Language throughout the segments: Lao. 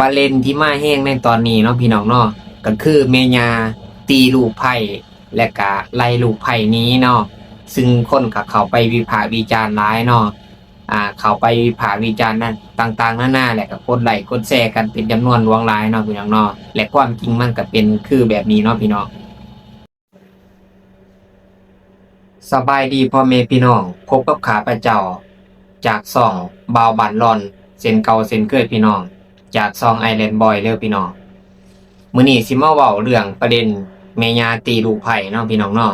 ປະເດັນທີ່ມາແຮງໃນຕອນນີ້ເນາະ ພີ່ນ້ອງເນາະ ກໍຄືແມ່ຍ່າຕີລູກໃພ້ ແລະກະໄລ່ລູກໃພ້ໜີເນາະ ຊຶ່ງຄົນກໍເຂົ້າໄປວິພາກວິຈານຫຼາຍເນາະ ອ່າ ເຂົ້າໄປວິພາກວິຈານນັ້ນຕ່າງໆນານາ ແລະກໍກົດໄລ້ກົດແຊກັນເປັນຈຳນວນຫຼວງຫຼາຍເນາະ ພີ່ນ້ອງເນາະ ແລະຄວາມຈິງມັນກໍເປັນຄືແບບນີ້ເນາະ ພີ່ນ້ອງ. ສະບາຍດີພໍ່ແມ່ພີ່ນ້ອງ ພົບກັບຂ້າພະເຈົ້າຈາກຊ່ອງບ່າວບ້ານລອນ ເຊັ່ນເກົ່າເຊັ່ນເຄີຍພີ່ນ້ອງ ຈາກຊ່ອງ Island Boy ເດີພີ່ນ້ອງ. ມື້ນີ້ຊິມາເວົ້າເລື່ອງປະເດັນແມ່ຍ່າຕີລູກໃພ້ເນາະ ພີ່ນ້ອງເນາະ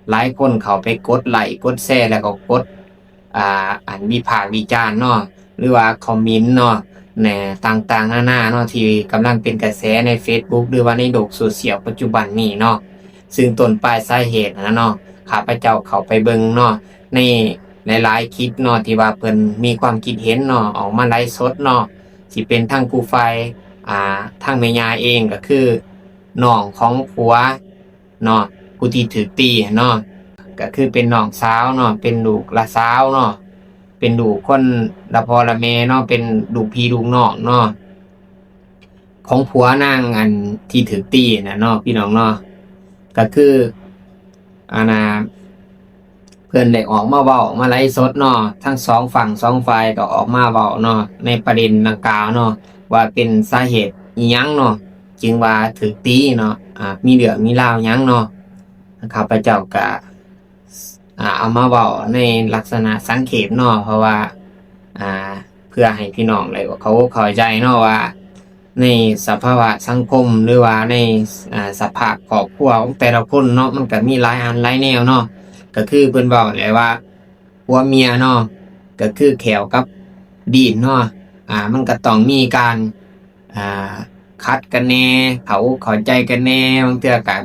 ຫຼາຍຄົນເຂົ້າໄປກົດໄລ້ກົດແຊ ແລ້ວກໍກົດ ອ່າ ອັນວິພາກວິຈານເນາະ ຫຼືວ່າຄອມເມັນເນາະ ແນ ຕ່າງໆນານາເນາະ ທີ່ກຳລັງເປັນກະແສໃນເຟສບຸກ ຫຼືວ່າໃນໂລກໂຊຊຽວປັດຈຸບັນນີ້ເນາະ ຊຶ່ງຕົ້ນປາຍສາເຫດຫັ້ນນະເນາະ ຂ້າພະເຈົ້າເຂົ້າໄປເບິ່ງເນາະ ໃນຫຼາຍໆຄລິບເນາະ ທີ່ວ່າເພິ່ນມີຄວາມຄິດເຫັນເນາະ ອອກມາໄລຟ໌ສົດເນາະ ຊິເປັນທັງຜູ້ຝ່າຍ ອ່າ ທາງແມ່ຍ່າເອງ ກໍຄືນ້ອງຂອງຜົວ ເນາະ ຜູ້ທີ່ຖືກຕີເນາະ ກໍຄືເປັນນ້ອງສາວເນາະ ເປັນລູກຫຼານສາວເນາະ ເປັນລູກຄົນລະພໍ່ລະແມ່ເນາະ ເປັນລູກພີ່ລູກນ້ອງເນາະ ຂອງຜົວນາງອັນທີ່ຖືກຕີນະເນາະ ພີ່ນ້ອງເນາະ ກໍຄື ອັນນ່າ ເພິ່ນໄດ້ອອກມາເວົ້າ ມາໄລຟ໌ສົດເນາະ ທັງສອງຝັ່ງສອງຝ່າຍກໍອອກມາເວົ້າເນາະ ໃນປະເດັນດັ່ງກ່າວເນາະ ວ່າເປັນສາເຫດອີ່ຫຍັງເນາະ ຈຶ່ງວ່າຖືກຕີເນາະ ອ່າ ມີເລື່ອງມີລາວຫຍັງເນາະ ຂ້າພະເຈົ້າກະ ອ່າ ເອົາມາເວົ້າໃນລັກສະນະສັງເຂບເນາະ ເພາະວ່າ ອ່າ ເພື່ອໃຫ້ພີ່ນ້ອງໄດ້ເຂົ້າອົກເຂົ້າໃຈເນາະວ່າ ໃນສະພາວະສັງຄົມ ຫຼືວ່າໃນ ອ່າ ສະພາບຄອບຄົວຂອງແຕ່ລະຄົນເນາະ ມັນກະມີຫຼາຍອັນຫຼາຍແນວເນາະ ກະຄືເພິ່ນເວົ້າແຫຼະວ່າ ຜົວເມຍເນາະ ກະຄືແຂ້ວກັບດີນເນາະ ອ່າ ມັນກະຕ້ອງມີການ ອ່າ ຂັດກັນແດ່ ເຂົ້າອົກເຂົ້າໃຈກັນແດ່ ບາງເທື່ອກະ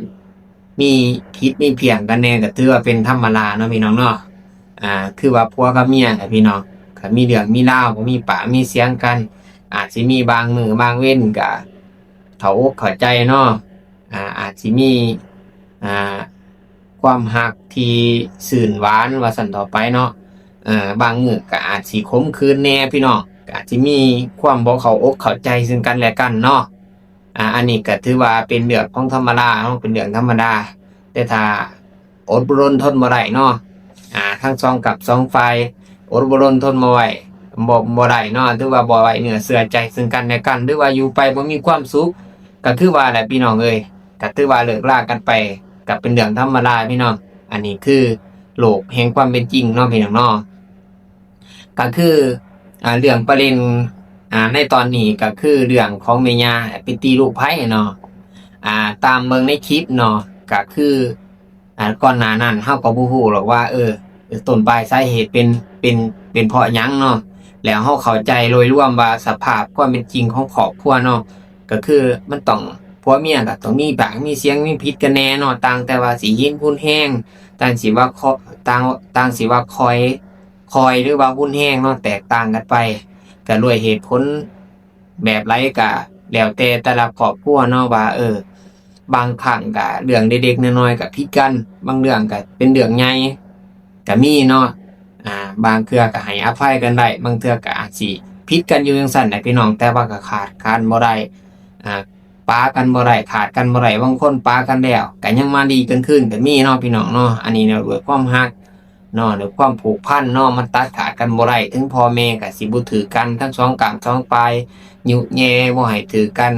ມີຜິດມີພຽງກັນແດ່ ກະຖືວ່າເປັນທຳມະດາເນາະ ພີ່ນ້ອງເນາະ ອ່າ ຄືວ່າຜົວກັບເມຍແຫຼະ ພີ່ນ້ອງ ກະມີເລື່ອງມີລາວ ກະມີປາກມີສຽງກັນ ອາດຊິມີບາງມື້ບາງເວັນກະເຂົ້າອົກເຂົ້າໃຈເນາະ ອ່າ ອາດຊິມີ ອ່າ ຄວາມຮັກທີ່ຊື່ນຫວານວ່າຊັ້ນເຖາະໄປເນາະ ເອີ ບາງມື້ກໍອາດຊິຂົມຂືນແດ່ພີ່ນ້ອງ ກໍອາດຊິມີຄວາມບໍ່ເຂົ້າອົກເຂົ້າໃຈຊຶ່ງກັນແລະກັນເນາະ ອ່າ ອັນນີ້ກໍຖືວ່າເປັນເລື່ອງຂອງທຳມະດາເນາະ ເປັນເລື່ອງທຳມະດາ ແຕ່ຖ້າອົດບໍ່ທົນທົນບໍ່ໄດ້ເນາະ ອ່າ ທັງສອງກັບສອງຝ່າຍອົດບໍ່ທົນທົນບໍ່ໄຫວ ບໍ່ ບໍ່ໄດ້ເນາະ ຖືວ່າບໍ່ໄວ້ເນື້ອເຊື່ອໃຈຊຶ່ງກັນແລະກັນ ຫຼືວ່າຢູ່ໄປບໍ່ມີຄວາມສຸກ ກໍຄືວ່າແຫຼະພີ່ນ້ອງເອີຍ ກໍຖືວ່າເລີກລາກັນໄປ ກໍເປັນເລື່ອງທຳມະດາພີ່ນ້ອງ ອັນນີ້ຄືໂລກແຫ່ງຄວາມເປັນຈິງເນາະພີ່ນ້ອງເນາະ ກໍຄື ອ່າ ເລື່ອງປະເດັນ ອ່າ ໃນຕອນນີ້ກໍຄືເລື່ອງຂອງແມ່ຍ່າໄປຕີລູກໃພ້ເນາະ ອ່າ ຕາມເບິ່ງໃນຄລິບເນາະ ກໍຄື ອ່າ ກ່ອນໜ້ານັ້ນເຮົາກໍບໍ່ຮູ້ດອກວ່າ ເອີ ຕົ້ນປາຍສາເຫດເປັນ ເປັນ ເປັນເພາະຫຍັງເນາະ ແລ້ວເຮົາເຂົ້າໃຈໂດຍລວມວ່າສະພາບຄວາມເປັນຈິງຂອງຄອບຄົວເນາະ ກໍຄືມັນຕ້ອງ ຜົວເມຍກໍຕ້ອງມີປາກມີສຽງ ມີຜິດກັນແດ່ເນາະ ຕ່າງແຕ່ວ່າຊິຮຸນແຮງ ຕ່າງຊິວ່າ ຕ່າງ ຕ່າງຊິວ່າຄ່ອຍ ຄ່ອຍ ຫຼືວ່າຮຸນແຮງເນາະ ແຕກຕ່າງກັນໄປ ກໍດ້ວຍເຫດຜົນ ແບບໃດກະແລ້ວແຕ່ແຕ່ລະຄອບຄົວເນາະວ່າ ເອີ ບາງຄັ້ງກະເລື່ອງເລັກໆນ້ອຍໆກະຜິດກັນ ບາງເລື່ອງກະເປັນເລື່ອງໃຫຍ່ກະມີເນາະ ອ່າ ບາງເທື່ອກະໃຫ້ອະໄພກັນໄດ້ ບາງເທື່ອກະອາດຊິຜິດກັນຢູ່ຈັ່ງຊັ້ນແຫຼະພີ່ນ້ອງ ແຕ່ວ່າກະຂາດກັນບໍ່ໄດ້ ອ່າ ປາກັນບໍ່ໄດ້ ຂາດກັນບໍ່ໄດ້ ບາງຄົນປາກັນແລ້ວກະຍັງມາດີກັນຄືນກະມີເນາະ ພີ່ນ້ອງເນາະ ອັນນີ້ເນາະ ດ້ວຍຄວາມຮັກ ເນາະ ດ້ວຍຄວາມຜູກພັນເນາະ ມັນຕັດຂາດກັນບໍ່ໄດ້ ເຖິງພໍ່ແມ່ກໍຊິບໍ່ຖືກກັນທັງສອງກ້າມສອງຝ່າຍ ຍຸແຍ່ບໍ່ໃຫ້ຖືກກັນ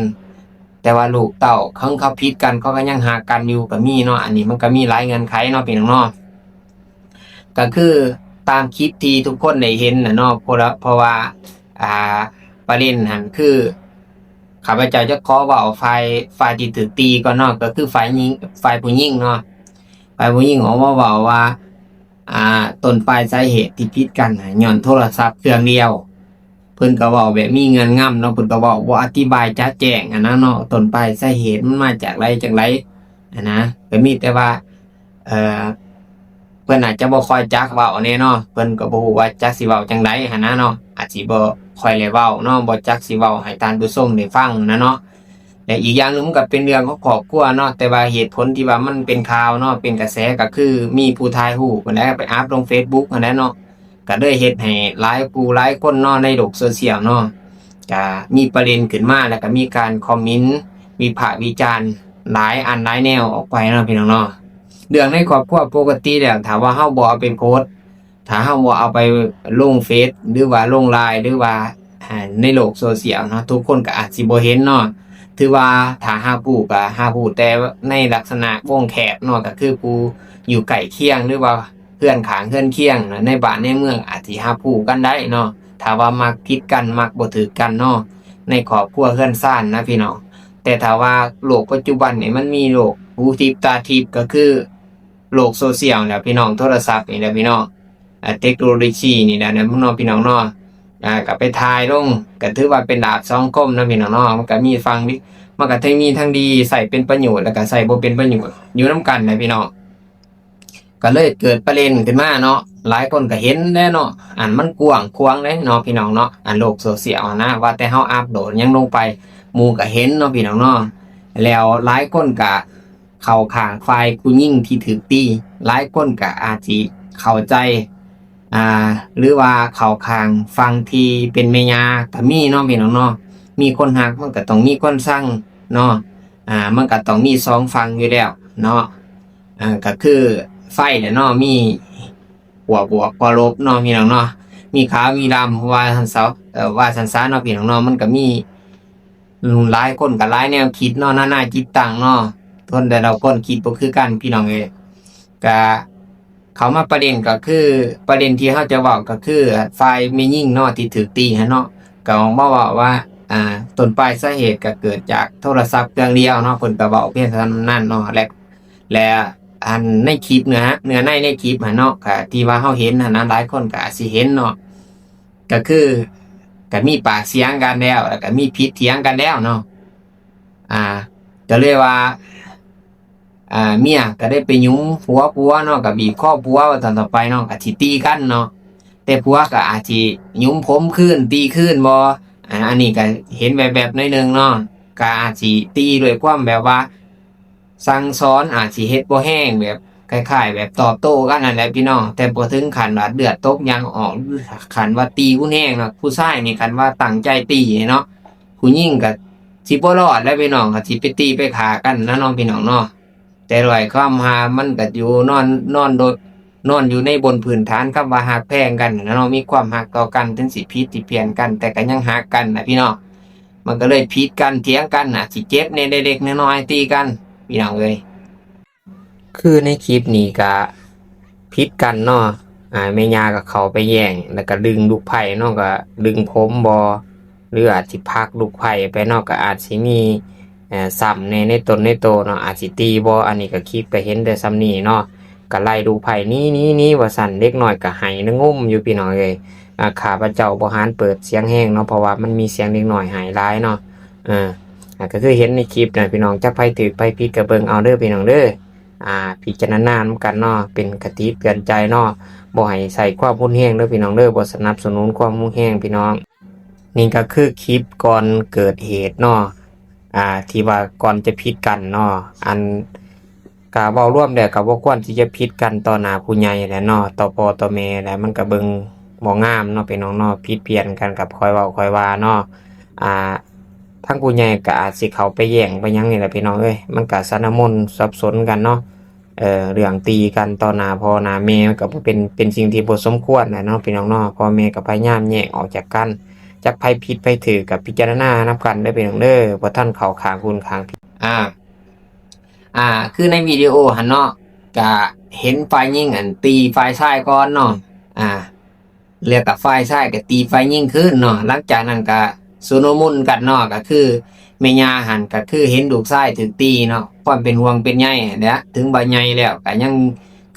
ແຕ່ວ່າລູກເຕົ້າເຖິງເຂົາຜິດກັນ ເຂົາກໍຍັງຮັກກັນຢູ່ກໍມີເນາະ ອັນນີ້ມັນກໍມີຫຼາຍເງື່ອນໄຂເນາະ ພີ່ນ້ອງເນາະ ກໍຄືຕາມຄລິບທີ່ທຸກຄົນໄດ້ເຫັນນະເນາະ ເພາະວ່າ ເພາະວ່າ ອ່າ ປະເດັນຫັ້ນຄື ຂ້າພະເຈົ້າຈະຂໍເວົ້າຝ່າຍ ຝ່າຍທີ່ຖືກຕີກ່ອນເນາະ ກໍຄືຝ່າຍຍິງ ຝ່າຍຜູ້ຍິງເນາະ ຝ່າຍຜູ້ຍິງອອກມາເວົ້າວ່າ ອ່າ ຕົ້ນປາຍສາເຫດທີ່ຜິດກັນນະ ຍ້ອນໂທລະສັບເຄື່ອງດຽວ ເພິ່ນກໍເວົ້າແບບມີເງື່ອນງຳເນາະ ເພິ່ນກໍເວົ້າບໍ່ອະທິບາຍຈະແຈ້ງຫັ້ນນະເນາະ ຕົ້ນປາຍສາເຫດມັນມາຈາກໃດຈັ່ງໃດຫັ້ນນະ ກໍມີແຕ່ວ່າ ເອີ ເພິ່ນອາດຈະບໍ່ຄ່ອຍຈັກເວົ້າແດ່ເນາະ ເພິ່ນກໍບໍ່ຮູ້ວ່າຈັກຊິເວົ້າຈັ່ງໃດຫັ້ນນະເນາະ ອາດຊິບໍ່ຄ່ອຍໄດ້ເວົ້າເນາະ ບໍ່ຈັກຊິເວົ້າໃຫ້ທ່ານຜູ້ຊົມໄດ້ຟັງຫັ້ນນະເນາະ ແລະ ອີກຢ່າງໜຶ່ງມັນກໍເປັນເລື່ອງຂອງຄອບຄົວເນາະ ແຕ່ວ່າເຫດຜົນທີ່ວ່າມັນເປັນຂ່າວເນາະ ເປັນກະແສ ກໍຄືມີຜູ້ຖ່າຍຮູບຫັ້ນແຫຼະ ໄປອັບລົງເຟສບຸກຫັ້ນແຫຼະເນາະ ກໍເລີຍເຮັດໃຫ້ຫຼາຍຜູ້ຫຼາຍຄົນເນາະ ໃນໂລກໂຊຊຽວເນາະ ກະມີປະເດັນຂຶ້ນມາ ແລ້ວກະມີການຄອມເມັນວິພາກວິຈານຫຼາຍອັນຫຼາຍແນວອອກໄປເນາະພີ່ນ້ອງເນາະ. ເລື່ອງໃນຄອບຄົວປົກກະຕິແລ້ວ ຖ້າວ່າເຮົາບໍ່ເອົາໄປໂພສ ຖ້າເຮົາບໍ່ເອົາໄປລົງເຟສ ຫຼືວ່າລົງລາຍ ຫຼືວ່າ ອ່າ ໃນໂລກໂຊຊຽວເນາະ ທຸກຄົນກໍອາດຊິບໍ່ເຫັນເນາະ. ຖືວ່າຖ້າຮັບຮູ້ກໍຮັບຮູ້ແຕ່ໃນລັກສະນະວົງແຄບເນາະ ກໍຄືຜູ້ຢູ່ໃກ້ຄຽງ ຫຼືວ່າເຮືອນຂ້າງເຮືອນຄຽງເນາະ ໃນບ້ານໃນເມືອງອາດຊິຮັບຮູ້ກັນໄດ້ເນາະ ຖ້າວ່າມັກຜິດກັນ ມັກບໍ່ຖືກກັນເນາະ ໃນຄອບຄົວເຮືອນຊານນະພີ່ນ້ອງ. ແຕ່ຖ້າວ່າໂລກປັດຈຸບັນນີ້ ມັນມີໂລກຫູທິບຕາທິບ ກໍຄືໂລກໂຊຊຽວແຫຼະພີ່ນ້ອງ ໂທລະສັບນີ້ແຫຼະພີ່ນ້ອງ ອ່າ ເຕັກໂນໂລຊີນີ້ແຫຼະເນາະພີ່ນ້ອງເນາະ. ອ່າ ກໍໄປຖ່າຍລົງ ກໍຖືວ່າເປັນດາບສອງຄົມເນາະພີ່ນ້ອງເນາະ ມັນກໍມີຝັ່ງດີ ມັນກໍທັງມີທັງດີ ໃຊ້ເປັນປະໂຫຍດ ແລ້ວກໍໃຊ້ບໍ່ເປັນປະໂຫຍດ ຢູ່ນຳກັນນະພີ່ນ້ອງ. ກໍເລີຍເກີດປະເດັນຂຶ້ນມາເນາະ ຫຼາຍຄົນກໍເຫັນແຫຼະເນາະ ອັນມັນກວ້າງຂວາງເດ້ເນາະພີ່ນ້ອງເນາະ ອັນໂລກໂຊຊຽວຫັ້ນນະ ວ່າແຕ່ເຮົາອັບໂຫຼດຫຍັງລົງໄປ ໝູ່ກໍເຫັນເນາະພີ່ນ້ອງເນາະ. ແລ້ວຫຼາຍຄົນກໍເຂົ້າຂ້າງຝ່າຍຜູ້ຍິງທີ່ຖືກຕີ ຫຼາຍຄົນກໍອາດຊິເຂົ້າໃຈ ອ່າ ຫຼືວ່າເຂົ້າຂ້າງຝັ່ງທີ່ເປັນແມ່ຍ່າກໍມີເນາະພີ່ນ້ອງເນາະ. ມີຄົນຮັກມັນກໍຕ້ອງມີຄົນຊັງເນາະ ອ່າ ມັນກໍຕ້ອງມີສອງຝັ່ງຢູ່ແລ້ວເນາະ. ອ່າ ກໍຄືໄຟແຫຼະເນາະ ມີ ຂົ້ວບວກ ຂົ້ວລົບເນາະພີ່ນ້ອງເນາະ ມີຂາວມີດຳ ວ່າຊັ້ນຊະ ເອີ ວ່າຊັ້ນຊະເນາະພີ່ນ້ອງເນາະ. ມັນກໍມີ ອືມ ຫຼາຍຄົນກໍຫຼາຍແນວຄິດເນາະ ນານາຈິດຕັງເນາະ ຄົນແຕ່ລະຄົນຄິດບໍ່ຄືກັນພີ່ນ້ອງເອີຍ. ກະເຂົ້າມາປະເດັນກໍຄື ປະເດັນທີ່ເຮົາຈະເວົ້າກໍຄື ຝ່າຍແມ່ຍິງເນາະທີ່ຖືກຕີຫັ້ນເນາະ ກໍອອກມາເວົ້າວ່າ ອ່າ ຕົ້ນປາຍສາເຫດກໍເກີດຈາກໂທລະສັບເຄື່ອງດຽວເນາະ ເພິ່ນກໍເວົ້າພຽງສ່ຳນັ້ນເນາະ. ແລະ ແລະ ອັນໃນຄລິບເນື້ອ ເນື້ອໃນໃນຄລິບຫັ້ນເນາະ ກະທີ່ວ່າເຮົາເຫັນຫັ້ນນະ ຫຼາຍຄົນກໍອາດຊິເຫັນເນາະ ກໍຄື ກໍມີປາກສຽງກັນແລ້ວ ແລ້ວກໍມີຜິດຖຽງກັນແລ້ວເນາະ. ອ່າ ກໍເລີຍວ່າ ອ່າ ເມຍກໍໄດ້ໄປຫຍຸມຫົວຜົວເນາະ ກໍບີບຄໍຜົວວ່າຊັ້ນຕໍ່ໄປເນາະ ກໍຊິຕີກັນເນາະ ແຕ່ຜົວກໍອາດຊິຫຍຸມຜົມຄືນ ຕີຄືນບໍ່ ອັນ ອັນນີ້ກໍເຫັນແວບໆໜ້ອຍໜຶ່ງເນາະ ກໍອາດຊິຕີດ້ວຍຄວາມແບບວ່າ ສັ່ງສອນ ອາດຊິເຮັດບໍ່ແຮງ ແບບຄ້າຍໆແບບຕອບໂຕ້ກັນນັ້ນແຫຼະພີ່ນ້ອງ ແຕ່ບໍ່ເຖິງຂັ້ນວ່າເລືອດຕົກຢາງອອກ ຫຼື ຂັ້ນວ່າຕີຮຸນແຮງເນາະ. ຜູ້ຊາຍນີ້ຄັນວ່າຕັ້ງໃຈຕີເນາະ ຜູ້ຍິງກໍຊິບໍ່ລອດແຫຼະພີ່ນ້ອງ ກໍຊິໄປຕີໄປຂ້າກັນນະເນາະພີ່ນ້ອງເນາະ. ແຕ່ດ້ວຍຄວາມວ່າມັນກໍຢູ່ນອນ ນອນໂດດ ນອນຢູ່ໃນບົນພື້ນຖານຄຳວ່າຮັກແພງກັນນະເນາະ ມີຄວາມຮັກຕໍ່ກັນ ເຖິງຊິຜິດຊິພຽນກັນ ແຕ່ກໍຍັງຮັກກັນນະພີ່ນ້ອງ. ມັນກໍເລີຍຜິດກັນ ຖຽງກັນ ອາດຊິເຈັບແດ່ເລັກໆນ້ອຍໆ ຕີກັນພີ່ນ້ອງເອີຍ. ຄືໃນຄລິບນີ້ກະຜິດກັນເນາະ ອ່າ ແມ່ຍ່າກໍເຂົ້າໄປແຍ່ງ ແລ້ວກໍດຶງລູກໄພ້ເນາະ ກໍດຶງຜົມບໍ່ ຫຼືອາດຊິຜັກລູກໄພ້ໄປເນາະ ກໍອາດຊິມີ ເອີ ຊ້ຳແດ່ໃນຕົນໃນໂຕເນາະ ອາດຊິຕີບໍ່. ອັນນີ້ກໍຄລິບກໍເຫັນແຕ່ສ່ຳນີ້ເນາະ ກໍໄລ່ລູກໄພ້ໜີໆໆວ່າຊັ້ນ ເດັກນ້ອຍກໍໄຫ້ງຸ້ມຢູ່ພີ່ນ້ອງເອີຍ. ອ່າ ຂ້າພະເຈົ້າບໍ່ຫານເປີດສຽງແຮງເນາະ ເພາະວ່າມັນມີສຽງເດັກນ້ອຍໄຫ້ຫຼາຍເນາະ. ເອີ ອ່າ ກໍຄືເຫັນໃນຄລິບນະພີ່ນ້ອງ ຈັກໃຜຖືກໃຜຜິດກໍເບິ່ງເອົາເດີພີ່ນ້ອງເດີ ອ່າ ພິຈາລະນານຳກັນເນາະ ເປັນຄະຕິເຕືອນໃຈເນາະ ບໍ່ໃຫ້ໃຊ້ຄວາມຮຸນແຮງເດີພີ່ນ້ອງເດີ ບໍ່ສະໜັບສະໜູນຄວາມຮຸນແຮງພີ່ນ້ອງ. ນີ້ກໍຄືຄລິບກ່ອນເກີດເຫດເນາະ ອ່າ ທີ່ວ່າກ່ອນຈະຜິດກັນເນາະ ອັນ ກະເວົ້າລວມແລ້ວກໍບໍ່ຄວນທີ່ຈະຜິດກັນຕໍ່ໜ້າຜູ້ໃຫຍ່ແຫຼະເນາະ ຕໍ່ພໍ່ຕໍ່ແມ່ແຫຼະ ມັນກໍເບິ່ງບໍ່ງາມເນາະພີ່ນ້ອງເນາະ ຜິດພຽນກັນກັບຄ່ອຍເວົ້າຄ່ອຍວ່າເນາະ. ອ່າ ທາງຜູ້ໃຫຍ່ກໍອາດຊິເຂົ້າໄປແຍ່ງໄປຫຍັງນີ້ແຫຼະພີ່ນ້ອງເອີຍ ມັນກໍຊະນະມົນສັບສົນກັນເນາະ. ເອີ ເລື່ອງຕີກັນຕໍ່ໜ້າພໍ່ໜ້າແມ່ ມັນກໍບໍ່ເປັນ ເປັນສິ່ງທີ່ບໍ່ສົມຄວນແຫຼະເນາະພີ່ນ້ອງເນາະ. ພໍ່ແມ່ກໍພະຍາຍາມແຍກອອກຈາກກັນ ຈັກໃຜຜິດໃຜຖືກກໍພິຈາລະນານຳກັນເດີພີ່ນ້ອງເດີ ບໍ່ທັນເຂົ້າຂ້າງຄົນຂ້າງຜິດ. ອ່າ ອ່າ ຄືໃນວິດີໂອຫັ້ນເນາະ ກະເຫັນຝ່າຍຍິງ ອັນ ຕີຝ່າຍຊາຍກ່ອນເນາະ ອ່າ ແລ້ວກະຝ່າຍຊາຍກະຕີຝ່າຍຍິງຄືນເນາະ. ຫຼັງຈາກນັ້ນກະຊຸນລະມຸນກັນເນາະ ກະຄືແມ່ຍ່າຫັ້ນກະຄືເຫັນລູກຊາຍຖືກຕີເນາະ ຄວາມເປັນຫ່ວງເປັນໃຍຫັ້ນແຫຼະ ເຖິງວ່າໃຫຍ່ແລ້ວກະຍັງ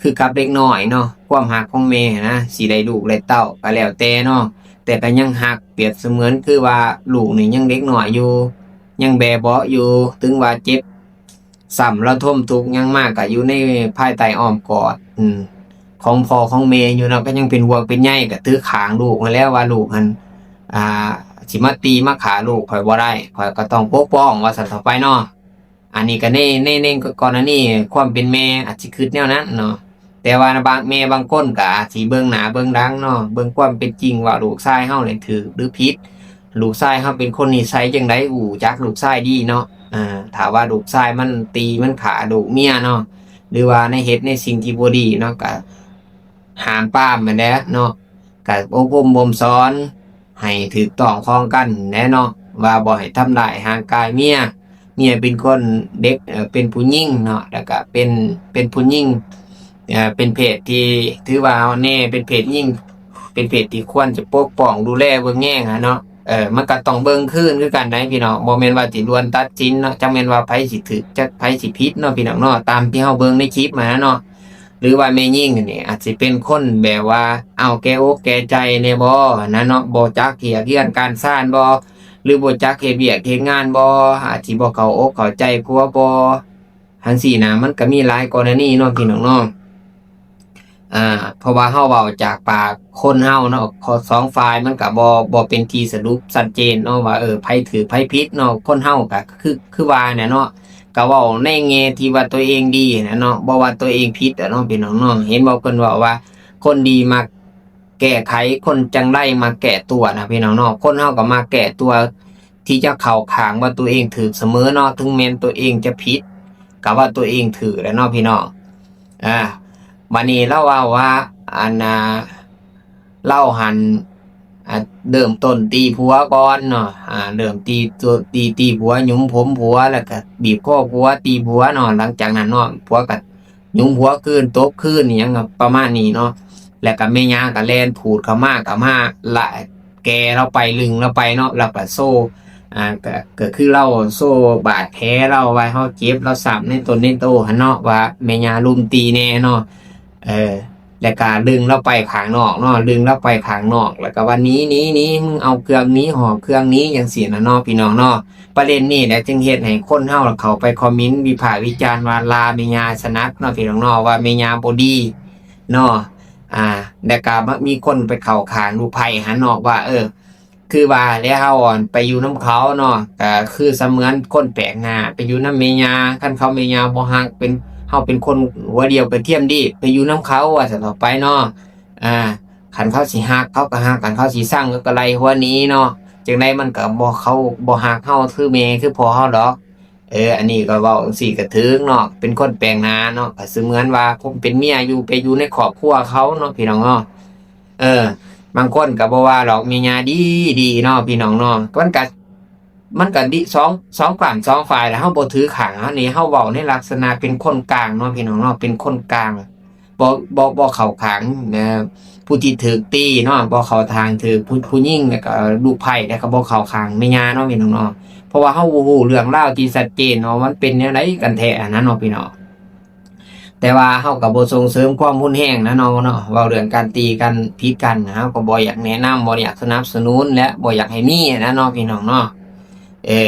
ຄືກັບເດັກນ້ອຍເນາະ ຄວາມຮັກຂອງແມ່ຫັ້ນນະ ຊິໄດ້ລູກໄດ້ເຕົ້າກະແລ້ວແຕ່ເນາະ ແຕ່ກະຍັງຮັກ ປຽບສະເໝືອນຄືວ່າລູກນີ້ຍັງເດັກນ້ອຍຢູ່ ຍັງແບເບາະຢູ່ ເຖິງວ່າເຈັບ ຊ້ຳລະທົມທຸກຫຍັງມາກະຢູ່ໃນພາຍໃຕ້ອ້ອມກອດ ອືມ ຂອງພໍ່ຂອງແມ່ຢູ່ເນາະ ກໍຍັງເປັນຫ່ວງເປັນໃຍ ກໍຖືຂ້າງລູກຫັ້ນແຫຼະວ່າລູກຫັ້ນ ອ່າ ຊິມາຕີມາຂ້າລູກຂ້ອຍບໍ່ໄດ້ ຂ້ອຍກໍຕ້ອງປົກປ້ອງ ວ່າຊັ້ນເຖາະໄປເນາະ. ອັນນີ້ກໍໃນ ໃນ ໃນກໍລະນີຄວາມເປັນແມ່ອາດຊິຄິດແນວນັ້ນເນາະ ແຕ່ວ່າບາງ ແມ່ບາງຄົນກໍອາດຊິເບິ່ງໜ້າເບິ່ງຫຼັງເນາະ ເບິ່ງຄວາມເປັນຈິງວ່າລູກຊາຍເຮົານີ້ຖືກຫຼືຜິດ ລູກຊາຍເຮົາເປັນຄົນນິໄສຈັ່ງໃດ ຮູ້ຈັກລູກຊາຍດີເນາະ. ເອີ ຖ້າວ່າລູກຊາຍມັນຕີມັນຂ້າລູກເມຍເນາະ ຫຼືວ່າໃນເຮັດໃນສິ່ງທີ່ບໍ່ດີເນາະ ກະຫ້າມປາມຫັ້ນແຫຼະເນາະ. ກະອົບຮົມບົ່ມສອນໃຫ້ຖືກຕ້ອງຄອງກັນແຫຼະເນາະ ວ່າບໍ່ໃຫ້ທຳຮ້າຍຮ່າງກາຍເມຍ. ເມຍເປັນຄົນເດັກ ເອີ ເປັນຜູ້ຍິງເນາະ ແລ້ວກະເປັນ ເປັນຜູ້ຍິງ ເອີ ເປັນເພດທີ່ຖືວ່າອ່ອນແອ ເປັນເພດຍິງ ເປັນເພດທີ່ຄວນຈະປົກປ້ອງດູແລເບິ່ງແຍງຫັ້ນເນາະ. ເອີ ມັນກະຕ້ອງເບິ່ງຄືນຄືກັນໃດ໋ພີ່ນ້ອງ ບໍ່ແມ່ນວ່າຊິດ່ວນຕັດສິນເນາະ ຈັກແມ່ນວ່າໃຜຊິຖືກ ຈັກໃຜຊິຜິດເນາະພີ່ນ້ອງເນາະ. ຕາມທີ່ເຮົາເບິ່ງໃນຄລິບຫັ້ນນະເນາະ ຫຼືວ່າແມ່ຍິງນີ້ອາດຊິເປັນຄົນແບບວ່າ ເອົາແກ່ອົກແກ່ໃຈແດ່ບໍ່ຫັ້ນນະເນາະ ບໍ່ຈັກເຮັດວຽກເຮືອນການຊານບໍ່ ຫຼືບໍ່ຈັກເຮັດວຽກເຮັດງານບໍ່ ອາດຊິບໍ່ເຂົ້າອົກເຂົ້າໃຈຜົວບໍ່ ຈັ່ງຊີ້ນະ. ມັນກະມີຫຼາຍກໍລະນີເນາະພີ່ນ້ອງເນາະ ອ່າ ເພາະວ່າເຮົາເວົ້າຈາກປາກຄົນເຮົາເນາະ ສອງຝ່າຍມັນກະບໍ່ ບໍ່ເປັນທີ່ສະຫຼຸບຊັດເຈນເນາະວ່າ ເອີ ໃຜຖືກໃຜຜິດເນາະ. ຄົນເຮົາກະຄື ຄືວ່າແຫຼະເນາະ ກະເວົ້າໃນແງ່ທີ່ວ່າຕົວເອງດີຫັ້ນນະເນາະ ບໍ່ວ່າຕົວເອງຜິດແຫຼະເນາະພີ່ນ້ອງເນາະ. ເຫັນບໍ່ ເພິ່ນເວົ້າວ່າ ຄົນດີມັກແກ້ໄຂ ຄົນຈັ່ງໃດມັກແກ້ຕົວນະພີ່ນ້ອງເນາະ. ຄົນເຮົາກະມັກແກ້ຕົວ ທີ່ຈະເຂົ້າຂ້າງວ່າຕົວເອງຖືກສະເໝີເນາະ ເຖິງແມ່ນຕົວເອງຈະຜິດ ກະວ່າຕົວເອງຖືກແຫຼະເນາະພີ່ນ້ອງ. ອ່າ ບາດນີ້ລາວເວົ້າວ່າ ອັນ ອ່າ ລາວຫັ້ນ ອ່າ ເລີ່ມຕົ້ນຕີຜົວກ່ອນເນາະ ອ່າ ເລີ່ມຕີ ຕີ ຕີຜົວ ຫຍຸມຜົມຜົວ ແລ້ວກະບີບຄໍຜົວ ຕີຜົວເນາະ. ຫຼັງຈາກນັ້ນເນາະ ຜົວກະ ຫຍຸມຫົວຄືນ ຕົບຄືນ ອີ່ຫຍັງປະມານນີ້ເນາະ. ແລ້ວກະແມ່ຍ່າກະແລ່ນຜູດເຂົ້າມາ ກະມາລະແກ່ລາວໄປ ລຶ້ງລາວໄປເນາະ ລາວກະໂຊ ອ່າ ກະ ກະຄືລາວໂຊບາດແຜລາວວ່າເຮົາເຈັບລາວຊ້ຳໃນຕົນໃນໂຕຫັ້ນເນາະ ວ່າແມ່ຍ່າລຸມຕີແດ່ເນາະ. ເອີ ແລ້ວກະດຶງລາວໄປຂ້າງນອກເນາະ ດຶງລາວໄປຂ້າງນອກ ແລ້ວກະວ່າ ໜີ ໜີ ໜີ ມຶງເອົາເຄື່ອງໜີ ຫອບເຄື່ອງໜີ ຈັ່ງຊີ້ນະເນາະພີ່ນ້ອງເນາະ. ປະເດັນນີ້ແຫຼະຈຶ່ງເຮັດໃຫ້ຄົນເຮົາເຂົ້າໄປຄອມເມັນວິພາກວິຈານວ່າ ລາແມ່ຍ່າສະໜັກເນາະພີ່ນ້ອງເນາະ ວ່າແມ່ຍ່າບໍ່ດີເນາະ. ອ່າ ແລ້ວກະມີຄົນໄປເຂົ້າຂ້າງລູກໃພ້ຫັ້ນເນາະ ວ່າ ເອີ ຄືວ່າແຫຼະ ເຮົາໄປຢູ່ນຳເຂົາເນາະ ກະຄືສະເໝືອນຄົນແປກໜ້າ ໄປຢູ່ນຳແມ່ຍ່າ ຄັນເຂົາແມ່ຍ່າບໍ່ຮັກ ເປັນ ເຮົາເປັນຄົນຫົວດຽວກະທຽມດີ ໄປຢູ່ນຳເຂົາວ່າຊັ້ນເຖາະ ໄປເນາະ. ອ່າ ຄັນເຂົາຊິຮັກເຂົາກະຮັກ ຄັນເຂົາຊິຊັງເຂົາກະໄລ່ຫົວໜີເນາະ. ຈັ່ງໃດມັນກະບໍ່ ເຂົາບໍ່ຮັກເຮົາຄືແມ່ຄືພໍ່ເຮົາດອກ. ເອີ ອັນນີ້ກະເວົ້າຈັ່ງຊີ້ກະຖືກເນາະ ເປັນຄົນແປກໜ້າເນາະ ກະສະເໝືອນວ່າຄົນເປັນເມຍຢູ່ ໄປຢູ່ໃນຄອບຄົວເຂົາເນາະພີ່ນ້ອງເນາະ. ເອີ ບາງຄົນກະບໍ່ວ່າດອກ ແມ່ຍ່າດີ ດີເນາະພີ່ນ້ອງເນາະ ມັນກະ ມັນກະດີ ສອງ ສອງຝ່າຍ ສອງຝ່າຍແຫຼະ ເຮົາບໍ່ຖືຂ້າງ. ອັນນີ້ເຮົາເວົ້າໃນລັກສະນະເປັນຄົນກາງເນາະພີ່ນ້ອງເນາະ ເປັນຄົນກາງ ບໍ່ ບໍ່ ບໍ່ເຂົ້າຂ້າງ ເອີ ຜູ້ທີ່ຖືກຕີເນາະ ບໍ່ເຂົ້າທາງຖືກ ຜູ້ ຜູ້ຍິງ ແລ້ວກະລູກໃພ້ ແລ້ວກະບໍ່ເຂົ້າຂ້າງແມ່ຍ່າເນາະພີ່ນ້ອງເນາະ. ເພາະວ່າເຮົາບໍ່ຮູ້ເລື່ອງລາວທີ່ຊັດເຈນເນາະ ມັນເປັນແນວໃດກັນແທ້ຫັ້ນນະເນາະພີ່ນ້ອງ. ແຕ່ວ່າເຮົາກະບໍ່ສົ່ງເສີມຄວາມຮຸນແຮງນະເນາະ ເວົ້າເລື່ອງການຕີກັນຜິດກັນ ເຮົາກະບໍ່ຢາກແນະນຳ ບໍ່ຢາກສະໜັບສະໜູນ ແລະ ບໍ່ຢາກໃຫ້ມີຫັ້ນນະເນາະພີ່ນ້ອງເນາະ. ເອີ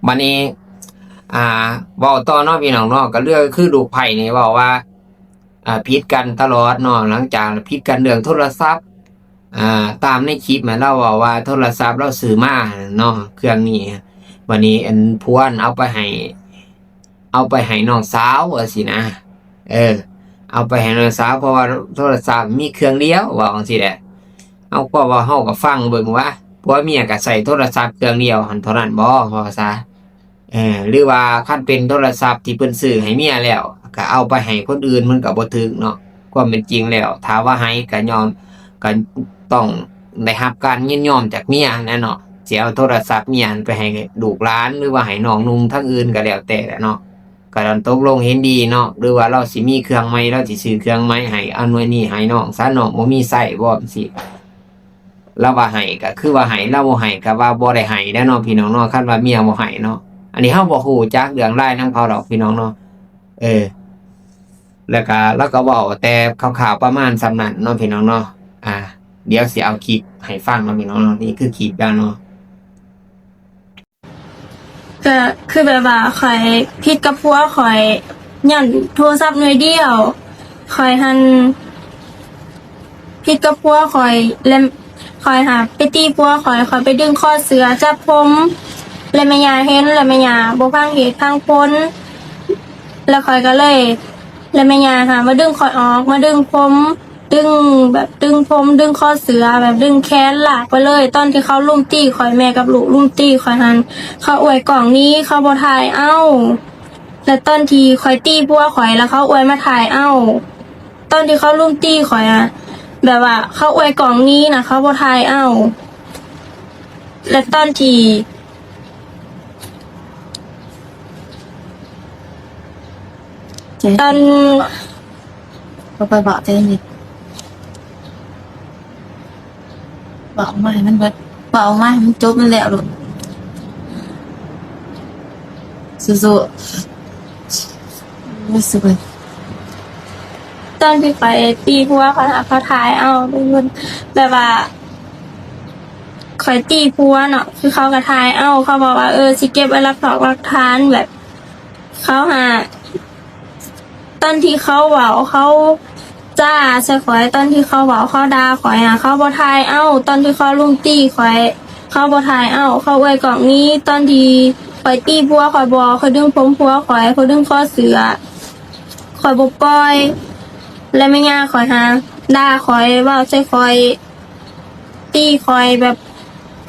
ບາດນີ້ ອ່າ ເວົ້າຕໍ່ເນາະພີ່ນ້ອງເນາະ ກະເລື່ອງຄືລູກໃພ້ນີ້ເວົ້າວ່າ ອ່າ ຜິດກັນຕະຫຼອດເນາະ ຫຼັງຈາກຜິດກັນເລື່ອງໂທລະສັບ ອ່າ ຕາມໃນຄລິບຫັ້ນລາວເວົ້າວ່າໂທລະສັບລາວຊື້ມາເນາະ ເຄື່ອງນີ້ ບາດນີ້ອັນຜົວເອົາໄປໃຫ້ ເອົາໄປໃຫ້ນ້ອງສາວວ່າຊີ້ນະ ເອີ ເອົາໄປໃຫ້ນ້ອງສາວ ເພາະວ່າໂທລະສັບມີເຄື່ອງດຽວ ເວົ້າຈັ່ງຊີ້ແຫຼະ. ເອົາ ເພາະວ່າເຮົາກະຟັງເບິ່ງວ່າ ຜົວເມຍກະໃຊ້ໂທລະສັບເຄື່ອງດຽວຫັ້ນເທົ່ານັ້ນບໍ່ ເວົ້າຊະ. ເອີ ຫຼືວ່າຄັນເປັນໂທລະສັບທີ່ເພິ່ນຊື້ໃຫ້ເມຍແລ້ວ ກະເອົາໄປໃຫ້ຄົນອື່ນ ມັນກະບໍ່ຖືກເນາະ. ຄວາມເປັນຈິງແລ້ວ ຖ້າວ່າໃຫ້ກະຍອມ ກະຕ້ອງໄດ້ຮັບການຍິນຍອມຈາກເມຍຫັ້ນແຫຼະເນາະ. ຊິເອົາໂທລະສັບເມຍຫັ້ນໄປໃຫ້ລູກຫຼານ ຫຼືວ່າໃຫ້ນ້ອງນຸ່ງທາງອື່ນກະແລ້ວແຕ່ແຫຼະເນາະ. ກະຕ້ອງຕົກລົງເຫັນດີເນາະ ຫຼືວ່າລາວຊິມີເຄື່ອງໃໝ່ ລາວຊິຊື້ເຄື່ອງໃໝ່ໃຫ້ ເອົາໜ່ວຍນີ້ໃຫ້ນ້ອງຊະ ນ້ອງບໍ່ມີໃຊ້ບໍ່ ຈັ່ງຊີ້. ລາວວ່າໃຫ້ກະຄືວ່າໃຫ້ ລາວບໍ່ໃຫ້ກະວ່າບໍ່ໄດ້ໃຫ້ແຫຼະເນາະພີ່ນ້ອງເນາະ ຄັນວ່າເມຍບໍ່ໃຫ້ເນາະ. ອັນນີ້ເຮົາບໍ່ຮູ້ຈັກເລື່ອງລາວນຳເຂົາດອກພີ່ນ້ອງເນາະ. ເອີ ແລ້ວກະລາວກະເວົ້າແຕ່ຄ່າວໆປະມານສ່ຳນັ້ນເນາະພີ່ນ້ອງເນາະ. ອ່າ ດຽວຊິເອົາຄລິບໃຫ້ຟັງເນາະພີ່ນ້ອງເນາະ ນີ້ຄືຄລິບລາວເນາະ. ກະຄືແບບວ່າຂ້ອຍຜິດກັບຜົວຂ້ອຍ ຍ້ອນໂທລະສັບໜ່ວຍດຽວ ຂ້ອຍຫັ້ນຜິດກັບຜົວຂ້ອຍ ແລະ ຂ້ອຍຫາໄປຕີຜົວຂ້ອຍ ຂ້ອຍໄປດຶງຄໍເສື້ອຈັບຜົມ ແລະ ແມ່ຍ່າເຫັນ ແລະ ແມ່ຍ່າບໍ່ຟັງເຫດຟັງຜົນ ແລະ ຂ້ອຍກະເລີຍ ແລະ ແມ່ຍ່າຫາມາດຶງຂ້ອຍອອກ ມາດຶງຜົມ ດຶງ ແບບດຶງຜົມ ດຶງຄໍເສື້ອ ແບບດຶງແຂນລາກໄປເລີຍ. ຕອນທີ່ເຂົາລຸມຕີຂ້ອຍ ແມ່ກັບລູກລຸມຕີຂ້ອຍຫັ້ນ ເຂົາອວຍກ້ອງໜີ ເຂົາບໍ່ຖ່າຍເອົາ. ແລະຕອນທີ່ຂ້ອຍຕີຜົວຂ້ອຍ ແລ້ວເຂົາອວຍມາຖ່າຍເອົາ. ຕອນທີ່ເຂົາລຸມຕີຂ້ອຍອະ ແບບວ່າເຂົາອວຍກ້ອງໜີນະ ເຂົາບໍ່ຖ່າຍເອົາ. ແລະຕອນທີ່ ເຈັບ ຕອນ ບໍ່ຄ່ອຍເວົ້າ ໃຈເຢັນໆ ເວົ້າອອກມາໃຫ້ມັນເບິດ ເວົ້າອອກມາໃຫ້ມັນຈົບ ມັນແລ້ວໂລດ. ສູ້ໆ ໂອ້ຍ ສູ້ໆ. ຕອນທີ່ຂ້ອຍຕີຜົວຂ້ອຍຫາ ເຂົາຖ່າຍເອົາທຸກຄົນ ແບບວ່າຂ້ອຍຕີຜົວເນາະ ຄືເຂົາກໍຖ່າຍເອົາ. ເຂົາບອກວ່າ ເອີ ຊິເກັບໄວ້ຫຼັກຖອກຫຼັກຖານ ແບບເຂົາຫາ ຕອນທີ່ເຂົາເວົ້າ ເຂົາຈາໃສ່ຂ້ອຍ ຕອນທີ່ເຂົາເວົ້າ ເຂົາດ່າຂ້ອຍຫາ ເຂົາບໍ່ຖ່າຍເອົາ. ຕອນທີ່ເຂົາລຸມຕີຂ້ອຍ ເຂົາບໍ່ຖ່າຍເອົາ ເຂົາອວຍກ້ອງໜີ. ຕອນທີ່ຂ້ອຍຕີຜົວຂ້ອຍບໍ ຂ້ອຍດຶງຜົມຜົວຂ້ອຍ ຂ້ອຍດຶງຄໍເສື້ອ ຂ້ອຍບໍ່ປ່ອຍ. ແລະແມ່ຍ່າຂ້ອຍຫາ ດ່າຂ້ອຍ ເວົ້າໃສ່ຂ້ອຍ ຕີຂ້ອຍ ແບບ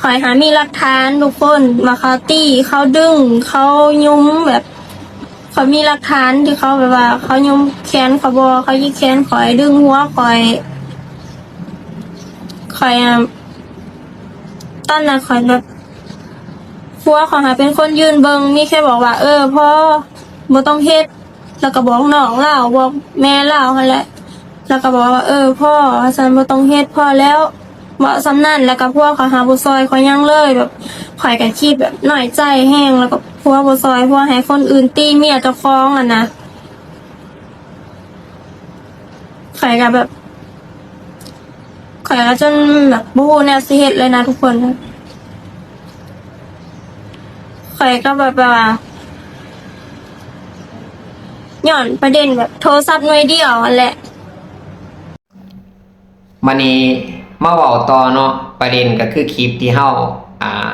ຂ້ອຍຫາມີຫຼັກຖານທຸກຄົນ ວ່າເຂົາຕີ ເຂົາດຶງ ເຂົາຍຸມ ແບບຂ້ອຍມີຫຼັກຖານທີ່ເຂົາ ແບບວ່າເຂົາຍຸມແຂນຂ້ອຍບໍ ເຂົາຍິກແຂນຂ້ອຍ ດຶງຫົວຂ້ອຍ. ຂ້ອຍອະ ຕອນນັ້ນຂ້ອຍແບບ ຜົວຂ້ອຍຫາເປັນຄົນຢືນເບິ່ງ ມີແຄ່ບອກວ່າ ເອີ ພໍ ບໍ່ຕ້ອງເຮັດ. ແລ້ວກໍບອກນ້ອງລາວ ບອກແມ່ລາວຫັ້ນແຫຼະ ແລ້ວກໍບອກວ່າ ເອີ ພໍ ວ່າຊັ້ນ ບໍ່ຕ້ອງເຮັດ ພໍແລ້ວ ເວົ້າສ່ຳນັ້ນ. ແລ້ວກໍຜົວຂ້ອຍຫາບໍ່ຊ່ອຍຂ້ອຍຫຍັງເລີຍ ແບບຂ້ອຍກໍຄິດແບບນ້ອຍໃຈແຮງ ແລ້ວກໍຜົວບໍ່ຊ່ອຍ ຜົວໃຫ້ຄົນອື່ນຕີເມຍເຈົ້າຂອງຫັ້ນນະ. ຂ້ອຍກໍແບບ ຂ້ອຍກໍຈົນແບບບໍ່ຮູ້ແນວຊິເຮັດເລີຍນະທຸກຄົນ. ຂ້ອຍກໍແບບ ແບບວ່າ ຍ້ອນປະເດັນແບບໂທລະສັບໜ່ວຍດຽວຫັ້ນແຫຼະ. ບາດນີ້ມາເວົ້າຕໍ່ເນາະ ປະເດັນກໍຄືຄລິບທີ່ເຮົາ ອ່າ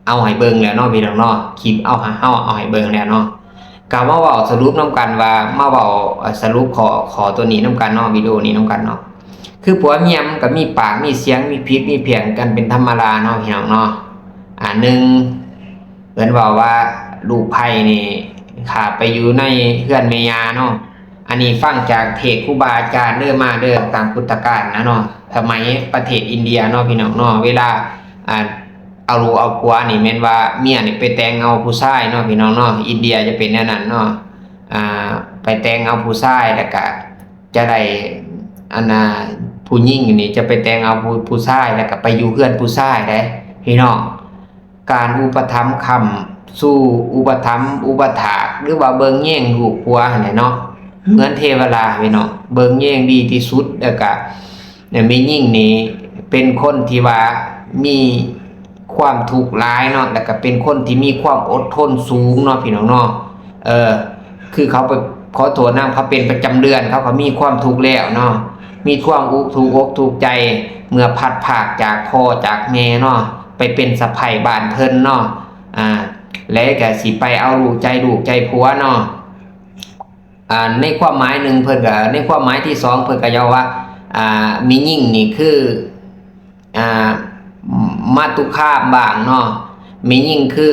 ເອົາໃຫ້ເບິ່ງແລ້ວເນາະພີ່ນ້ອງເນາະ ຄລິບເອົາ ເຮົາເອົາໃຫ້ເບິ່ງແລ້ວເນາະ. ກໍມາເວົ້າສະຫຼຸບນຳກັນວ່າ ມາເວົ້າ ເອີ ສະຫຼຸບຂໍ້ ຂໍ້ໂຕນີ້ນຳກັນເນາະ ວິດີໂອນີ້ນຳກັນເນາະ. ຄືຜົວເມຍມັນກໍມີປາກມີສຽງ ມີຜິດມີພຽງກັນເປັນທຳມະດາເນາະ ພີ່ນ້ອງເນາະ. ອ່າ ໜຶ່ງ ເພິ່ນເວົ້າວ່າລູກໃພ້ນີ້ຂ້າໄປຢູ່ໃນເຮືອນແມ່ຍ່າເນາະ. ອັນນີ້ຟັງຈາກເທດຄູບາອາຈານເດີ ມາເດີ ຕາມພຸດທະການນະເນາະ ສະໄໝປະເທດອິນເດຍເນາະ ພີ່ນ້ອງເນາະ. ເວລາ ອ່າ ເອົາລູກເອົາຜົວນີ້ ແມ່ນວ່າເມຍນີ້ໄປແຕ່ງເອົາຜູ້ຊາຍເນາະ ພີ່ນ້ອງເນາະ. ອິນເດຍຈະເປັນແນວນັ້ນເນາະ ອ່າ ໄປແຕ່ງເອົາຜູ້ຊາຍ ແລ້ວກະຈະໄດ້ ອັນນ່າ ຜູ້ຍິງນີ້ຈະໄປແຕ່ງເອົາຜູ້ ຜູ້ຊາຍ ແລ້ວກະໄປຢູ່ເຮືອນຜູ້ຊາຍໄດ໋ ພີ່ນ້ອງ. ການອຸປະຖຳຄ້ຳຊູ ອຸປະຖຳອຸປະຖາກ ຫຼືວ່າເບິ່ງແຍງລູກຜົວຫັ້ນແຫຼະເນາະ ເໝືອນເທວະດາ ພີ່ນ້ອງ ເບິ່ງແຍງດີທີ່ສຸດ. ແລ້ວກະແມ່ຍິງນີ້ເປັນຄົນທີ່ວ່າມີຄວາມທຸກຫຼາຍເນາະ ແລ້ວກະເປັນຄົນທີ່ມີຄວາມອົດທົນສູງເນາະ ພີ່ນ້ອງເນາະ. ເອີ ຄືເຂົາໄປ ຂໍໂທດນຳ ເຂົາເປັນປະຈຳເດືອນ ເຂົາກໍມີຄວາມທຸກແລ້ວເນາະ ມີຄວາມອຸກ ທຸກອົກທຸກໃຈ ເມື່ອພັດພາກຈາກພໍ່ຈາກແມ່ເນາະ ໄປເປັນສະໃພ້ບ້ານເພິ່ນເນາະ. ອ່າ ແລະກໍຊິໄປເອົາລູກໃຈລູກໃຈຜົວເນາະ. ອ່າ ໃນຄວາມໝາຍໜຶ່ງເພິ່ນກໍ ໃນຄວາມໝາຍທີສອງເພິ່ນກໍເວົ້າວ່າ ອ່າ ແມ່ຍິງນີ້ຄື ອ່າ ມາຕຸຄາມບ້າງເນາະ ແມ່ຍິງຄື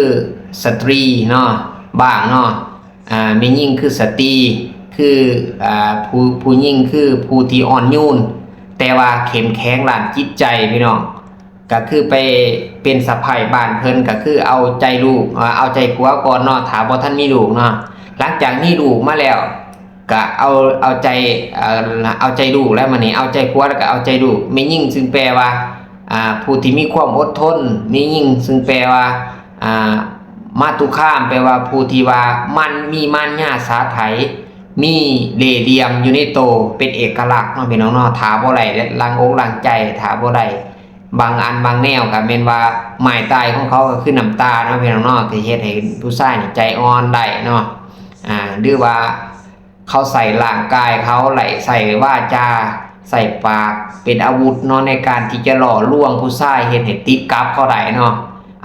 ສະຕຣີເນາະ ບ້າງເນາະ. ອ່າ ແມ່ຍິງຄືສະຕີ ຄື ອ່າ ຜູ້ ຜູ້ຍິງຄືຜູ້ທີ່ອ່ອນໂຍນ ແຕ່ວ່າເຂັ້ມແຂງດ້ານຈິດໃຈ ພີ່ນ້ອງ. ກໍຄືໄປເປັນສະໃພ້ບ້ານເພິ່ນ ກໍຄືເອົາໃຈລູກ ເອົາໃຈຜົວກ່ອນເນາະ ຖ້າບໍ່ທັນມີລູກເນາະ. ຫຼັງຈາກມີລູກມາແລ້ວ ກະເອົາ ເອົາໃຈ ເອົາໃຈລູກແລ້ວ ມານີ້ເອົາໃຈຜົວ ແລ້ວກະເອົາໃຈລູກ. ແມ່ຍິງຊຶ່ງແປວ່າ ອ່າ ຜູ້ທີ່ມີຄວາມອົດທົນ, ແມ່ຍິງຊຶ່ງແປວ່າ ອ່າ ມາຕຸຄາມ ແປວ່າຜູ້ທີ່ວ່າມັນມີມານຍາສາໄຖ ມີເລ່ຫຼ່ຽມຢູ່ໃນໂຕ ເປັນເອກະລັກເນາະ ພີ່ນ້ອງເນາະ. ຖ້າບໍ່ໄດ້ລັງອົກລັງໃຈ ຖ້າບໍ່ໄດ້ ບາງອັນບາງແນວກໍແມ່ນວ່າ ໝາຍຕາຍຂອງເຂົາກໍຄືນ້ຳຕາເນາະ ພີ່ນ້ອງເນາະ ທີ່ເຮັດໃຫ້ຜູ້ຊາຍນີ້ໃຈອ່ອນໄດ້ເນາະ. ອ່າ ຫຼືວ່າ ເຂົາໃຊ້ຮ່າງກາຍເຂົາ ໄດ້ໃຊ້ວາຈາ ໃຊ້ປາກເປັນອາວຸດເນາະ ໃນການທີ່ຈະຫຼໍ່ລວງຜູ້ຊາຍ ເຮັດໃຫ້ຕິດກັບເຂົາໄດ້ເນາະ.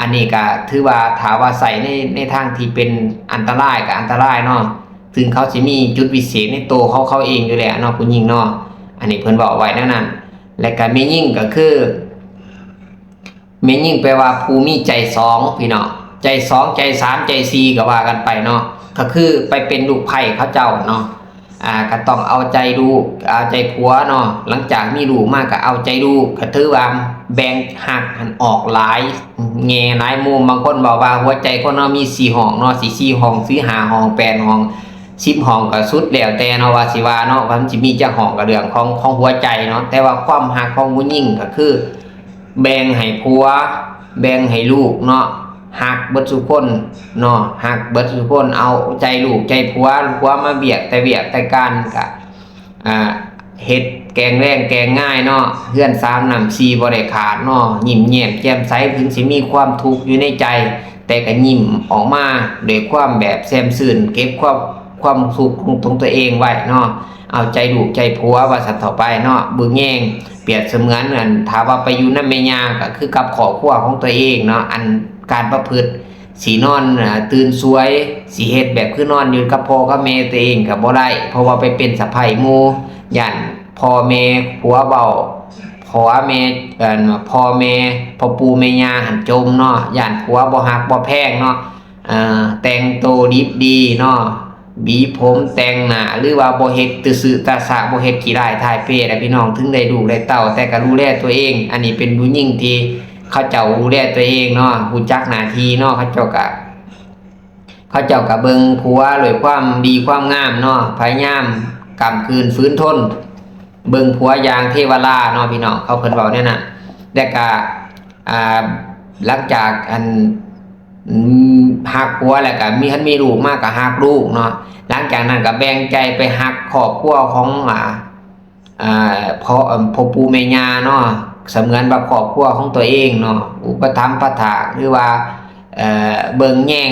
ອັນນີ້ກະຖືວ່າ ຖ້າວ່າໃຊ້ໃນ ໃນທາງທີ່ເປັນອັນຕະລາຍ ກະອັນຕະລາຍເນາະ. ເຖິງເຂົາຊິມີຈຸດວິເສດໃນໂຕເຂົາ ເຂົາເອງຢູ່ແລ້ວເນາະ ຜູ້ຍິງເນາະ. ອັນນີ້ເພິ່ນເວົ້າໄວ້ແນວນັ້ນ. ແລະກະແມ່ຍິງກໍຄື ແມ່ຍິງແປວ່າຜູ້ມີໃຈສອງພີ່ນ້ອງ, ໃຈສອງ ໃຈສາມ ໃຈສີ່ ກໍວ່າກັນໄປເນາະ, ກໍຄືໄປເປັນລູກໃພ້ເຂົາເຈົ້າເນາະ. ອ່າ ກໍຕ້ອງເອົາໃຈລູກ ເອົາໃຈຜົວເນາະ, ຫຼັງຈາກມີລູກມາກໍເອົາໃຈລູກ, ກໍຖືວ່າແບ່ງຮັກຫັ້ນອອກຫຼາຍແງ່ຫຼາຍມຸມ. ບາງຄົນເວົ້າວ່າຫົວໃຈຄົນເຮົາມີສີ່ຫ້ອງເນາະ, ຊິສີ່ຫ້ອງ ສີ່ຫ້າຫ້ອງ ແປດຫ້ອງ ສິບຫ້ອງ ກໍສຸດແລ້ວແຕ່ເນາະ ວ່າຊິວ່າເນາະ, ວ່າມັນຊິມີຈັກຫ້ອງ ກໍເລື່ອງຂອງ ຂອງຫົວໃຈເນາະ. ແຕ່ວ່າຄວາມຮັກຂອງຜູ້ຍິງກໍຄື ແບ່ງໃຫ້ຜົວ ແບ່ງໃຫ້ລູກເນາະ, ຮັກເບິດສູ່ຄົນເນາະ, ຮັກເບິດສູ່ຄົນ, ເອົາໃຈລູກໃຈຜົວ, ຜົວມາວຽກແຕ່ວຽກແຕ່ການ ກະ ອ່າ ເຮັດແກງແລງແກງງາຍເນາະ, ເຮືອນສາມນ້ຳສີ່ບໍ່ໄດ້ຂາດເນາະ, ຍິ້ມແຍ້ມແຈ່ມໃສ ເຖິງຊິມີຄວາມທຸກຢູ່ໃນໃຈ ແຕ່ກະຍິ້ມອອກມາດ້ວຍຄວາມແບບແຊ່ມຊື່ນ, ເກັບຄວາມ ຄວາມສຸກຂອງ ຂອງຕົວເອງໄວ້ເນາະ, ເອົາໃຈລູກໃຈຜົວວ່າຊັ້ນເຖາະໄປເນາະ. ເບິ່ງແຍງ ປຽບສະເໝືອນ ອັນ ຖ້າວ່າໄປຢູ່ນຳແມ່ຍ່າ ກໍຄືກັບຄອບຄົວຂອງຕົວເອງເນາະ, ອັນ ການປະພຶດ ຊິນອນ ອາ ຕື່ນສວຍ ຊິເຮັດແບບຄືນອນຢູ່ກັບພໍ່ກັບແມ່ຕົວເອງກໍບໍ່ໄດ້, ເພາະວ່າໄປເປັນສະໃພ້ໝູ່ ຢ້ານພໍ່ແມ່ຜົວເວົ້າ ພໍ່ແມ່ ເອີ ພໍ່ແມ່ ພໍ່ປູ່ແມ່ຍ່າຫັ້ນຈົ່ມເນາະ, ຢ້ານຜົວບໍ່ຮັກບໍ່ແພງເນາະ. ອ່າ ແຕ່ງໂຕດິບດີເນາະ, ຫວີຜົມແຕ່ງໜ້າ ຫຼືວ່າບໍ່ເຮັດ ຕື່ຊື່ຕາສະ ບໍ່ເຮັດຂີ້ຮ້າຍຖ່າຍເພດ ພີ່ນ້ອງ, ເຖິງໄດ້ລູກໄດ້ເຕົ້າ ແຕ່ກໍດູແລຕົວເອງ. ອັນນີ້ເປັນຜູ້ຍິງທີ່ເຂົາເຈົ້າດູແລຕົວເອງເນາະ, ຮູ້ຈັກໜ້າທີ່ເນາະ, ເຂົາເຈົ້າກໍ ເຂົາເຈົ້າກໍເບິ່ງຜົວດ້ວຍຄວາມດີຄວາມງາມເນາະ, ພະຍາຍາມກ້ຳກືນຝືນທົນ ເບິ່ງຜົວຢ່າງເທວະລາເນາະ ພີ່ນ້ອງ, ເຂົາເພິ່ນເວົ້າແນວນັ້ນ. ແລ້ວກໍ ອ່າ ຫຼັງຈາກ ອັນ ຮັກຜົວແລ້ວກໍມີ ຄັນມີລູກມາກໍຮັກລູກເນາະ, ຫຼັງຈາກນັ້ນກໍແບ່ງໃຈໄປຮັກຄອບຄົວຂອງ ອ່າ ອ່າ ພໍ່ ພໍ່ປູ່ແມ່ຍ່າເນາະ, ສະເໝືອນວ່າຄອບຄົວຂອງຕົວເອງເນາະ, ອຸປະຖຳປະຖາກ ຫຼືວ່າ ເອີ ເບິ່ງແຍງ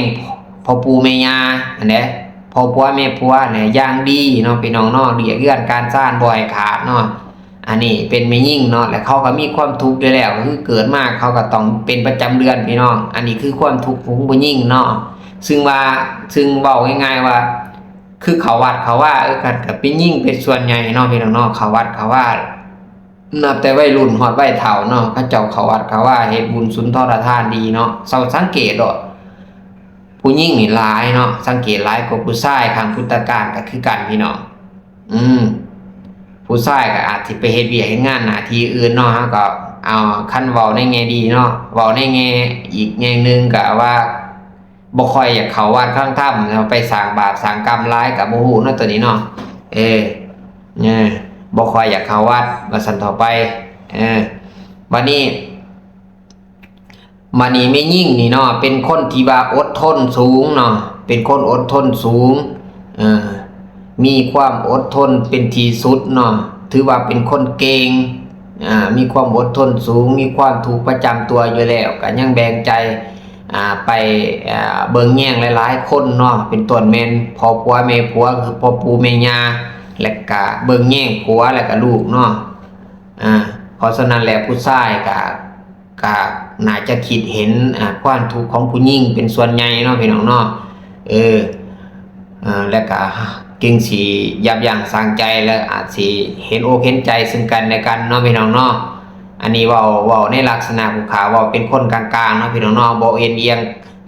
ພໍ່ປູ່ແມ່ຍ່າຫັ້ນແຫຼະ, ພໍ່ຜົວແມ່ຜົວແຫຼະ ຢ່າງດີເນາະ ພີ່ນ້ອງເນາະ, ວຽກເຮືອນການຊານບໍ່ໃຫ້ຂາດເນາະ. ອັນນີ້ເປັນແມ່ຍິງເນາະ, ແລະເຂົາກໍມີຄວາມທຸກຢູ່ແລ້ວ, ກໍຄືເກີດມາເຂົາກໍຕ້ອງເປັນປະຈຳເດືອນ ພີ່ນ້ອງ. ອັນນີ້ຄືຄວາມທຸກຂອງຜູ້ຍິງເນາະ, ຊຶ່ງວ່າ ຊຶ່ງເວົ້າງ່າຍໆວ່າ ຄືເຂົ້າວັດເຂົ້າວາ ເອີ ກໍ ກໍເປັນຍິງເປັນສ່ວນໃຫຍ່ເນາະ ພີ່ນ້ອງເນາະ, ເຂົ້າວັດເຂົ້າວາ ນັບແຕ່ໄວລຸ້ນຮອດໄວເຖົ້າເນາະ, ເຂົາເຈົ້າເຂົ້າວັດເຂົ້າວາ ເຮັດບຸນສຸນທອນທະທານດີເນາະ. ເຈົ້າສັງເກດໂລດ ຜູ້ຍິງນີ້ຫຼາຍເນາະ, ສັງເກດຫຼາຍກວ່າຜູ້ຊາຍ. ຄັ້ງພຸດທະການກໍຄືກັນ ພີ່ນ້ອງ. ອືມ ຜູ້ຊາຍກໍອາດຊິໄປເຮັດວຽກເຮັດງານໜ້າທີ່ອື່ນເນາະ, ເຮົາກໍເອົາ ຄັນເວົ້າໃນແງ່ດີເນາະ, ເວົ້າໃນແງ່ ອີກແງ່ໜຶ່ງກໍວ່າ ບໍ່ຄ່ອຍຢາກເຂົ້າວັດຟັງທຳເນາະ, ໄປສ້າງບາບສ້າງກຳຫຼາຍກໍບໍ່ຮູ້ເນາະ ໂຕນີ້ເນາະ. ເອີ ເອີ ບໍ່ຄ່ອຍຢາກເຂົ້າວັດວ່າຊັ້ນເຖາະໄປ. ເອີ ບາດນີ້ ບາດນີ້ແມ່ຍິງນີ້ເນາະ ເປັນຄົນທີ່ວ່າອົດທົນສູງເນາະ, ເປັນຄົນອົດທົນສູງ ເອີ ມີຄວາມອົດທົນເປັນທີ່ສຸດເນາະ, ຖືວ່າເປັນຄົນເກັ່ງ ອ່າ ມີຄວາມອົດທົນສູງ, ມີຄວາມທຸກປະຈຳຕົວຢູ່ແລ້ວ, ກໍຍັງແບ່ງໃຈ ອ່າ ໄປ ອ່າ ເບິ່ງແຍງຫຼາຍໆຄົນເນາະ, ເປັນຕົ້ນແມ່ນພໍ່ຜົວແມ່ຜົວ ຄືພໍ່ປູ່ແມ່ຍ່າ, ແລະກະເບິ່ງແຍງຜົວ ແລະກະລູກເນາະ. ອ່າ ເພາະສະນັ້ນແຫຼະ ຜູ້ຊາຍກະ ກະໜ້າຈະຄິດເຫັນ ອ່າ ຄວາມທຸກຂອງຜູ້ຍິງເປັນສ່ວນໃຫຍ່ເນາະ ພີ່ນ້ອງເນາະ. ເອີ ເອີ ແລ້ວກະຈຶ່ງຊິຢັບຢັ້ງຊັ່ງໃຈ ແລະອາດຊິເຫັນອົກເຫັນໃຈເຊິ່ງກັນແລະກັນເນາະ ພີ່ນ້ອງເນາະ. ອັນນີ້ເວົ້າ ເວົ້າໃນລັກສະນະຜູ້ຂ້າເວົ້າເປັນຄົນກາງໆເນາະ ພີ່ນ້ອງເນາະ, ບໍ່ເອັນອຽງ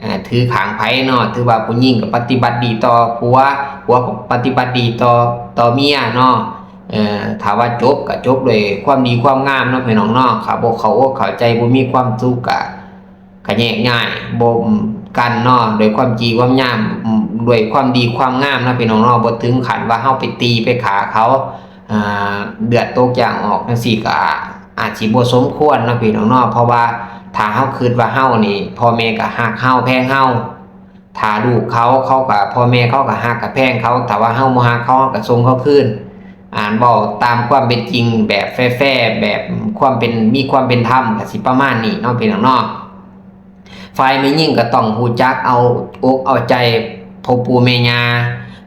ເອີ ຖືຂ້າງໃຜເນາະ. ຖືວ່າຜູ້ຍິງກໍປະຕິບັດດີຕໍ່ຜົວ ຜົວກໍປະຕິບັດດີຕໍ່ ຕໍ່ເມຍເນາະ. ເອີ ຖ້າວ່າຈົບກໍຈົບດ້ວຍຄວາມດີຄວາມງາມເນາະ ພີ່ນ້ອງເນາະ. ຖ້າບໍ່ເຂົ້າອົກເຂົ້າໃຈ ບໍ່ມີຄວາມສຸກ ກໍ ກໍແຍກຍ້າຍ ບໍ່ກັນເນາະ ດ້ວຍຄວາມດີຄວາມງາມ ດ້ວຍຄວາມດີຄວາມງາມເນາະ ພີ່ນ້ອງເນາະ. ບໍ່ເຖິງຂັ້ນວ່າເຮົາໄປຕີໄປຂ້າເຂົາ ອ່າ ເລືອດຕົກຢາງອອກຈັ່ງຊີ້ ກໍອາດຊິບໍ່ສົມຄວນເນາະ ພີ່ນ້ອງເນາະ. ເພາະວ່າຖ້າເຮົາຄິດວ່າເຮົານີ້ ພໍ່ແມ່ກໍຮັກເຮົາແພງເຮົາ ຖ້າລູກເຂົາ ເຂົາກໍ ພໍ່ແມ່ເຂົາກໍຮັກກໍແພງເຂົາ, ຖ້າວ່າເຮົາບໍ່ຮັກເຂົາ ເຮົາກໍສົ່ງເຂົາຄືນ. ອ່າ ເວົ້າຕາມຄວາມເປັນຈິງ ແບບແຟໆ ແບບຄວາມເປັນ ມີຄວາມເປັນທຳ ກໍຊິປະມານນີ້ເນາະ ພີ່ນ້ອງເນາະ. ຝ່າຍແມ່ຍິງກໍຕ້ອງຮູ້ຈັກເອົາອົກເອົາໃຈພໍ່ປູ່ແມ່ຍ່າ,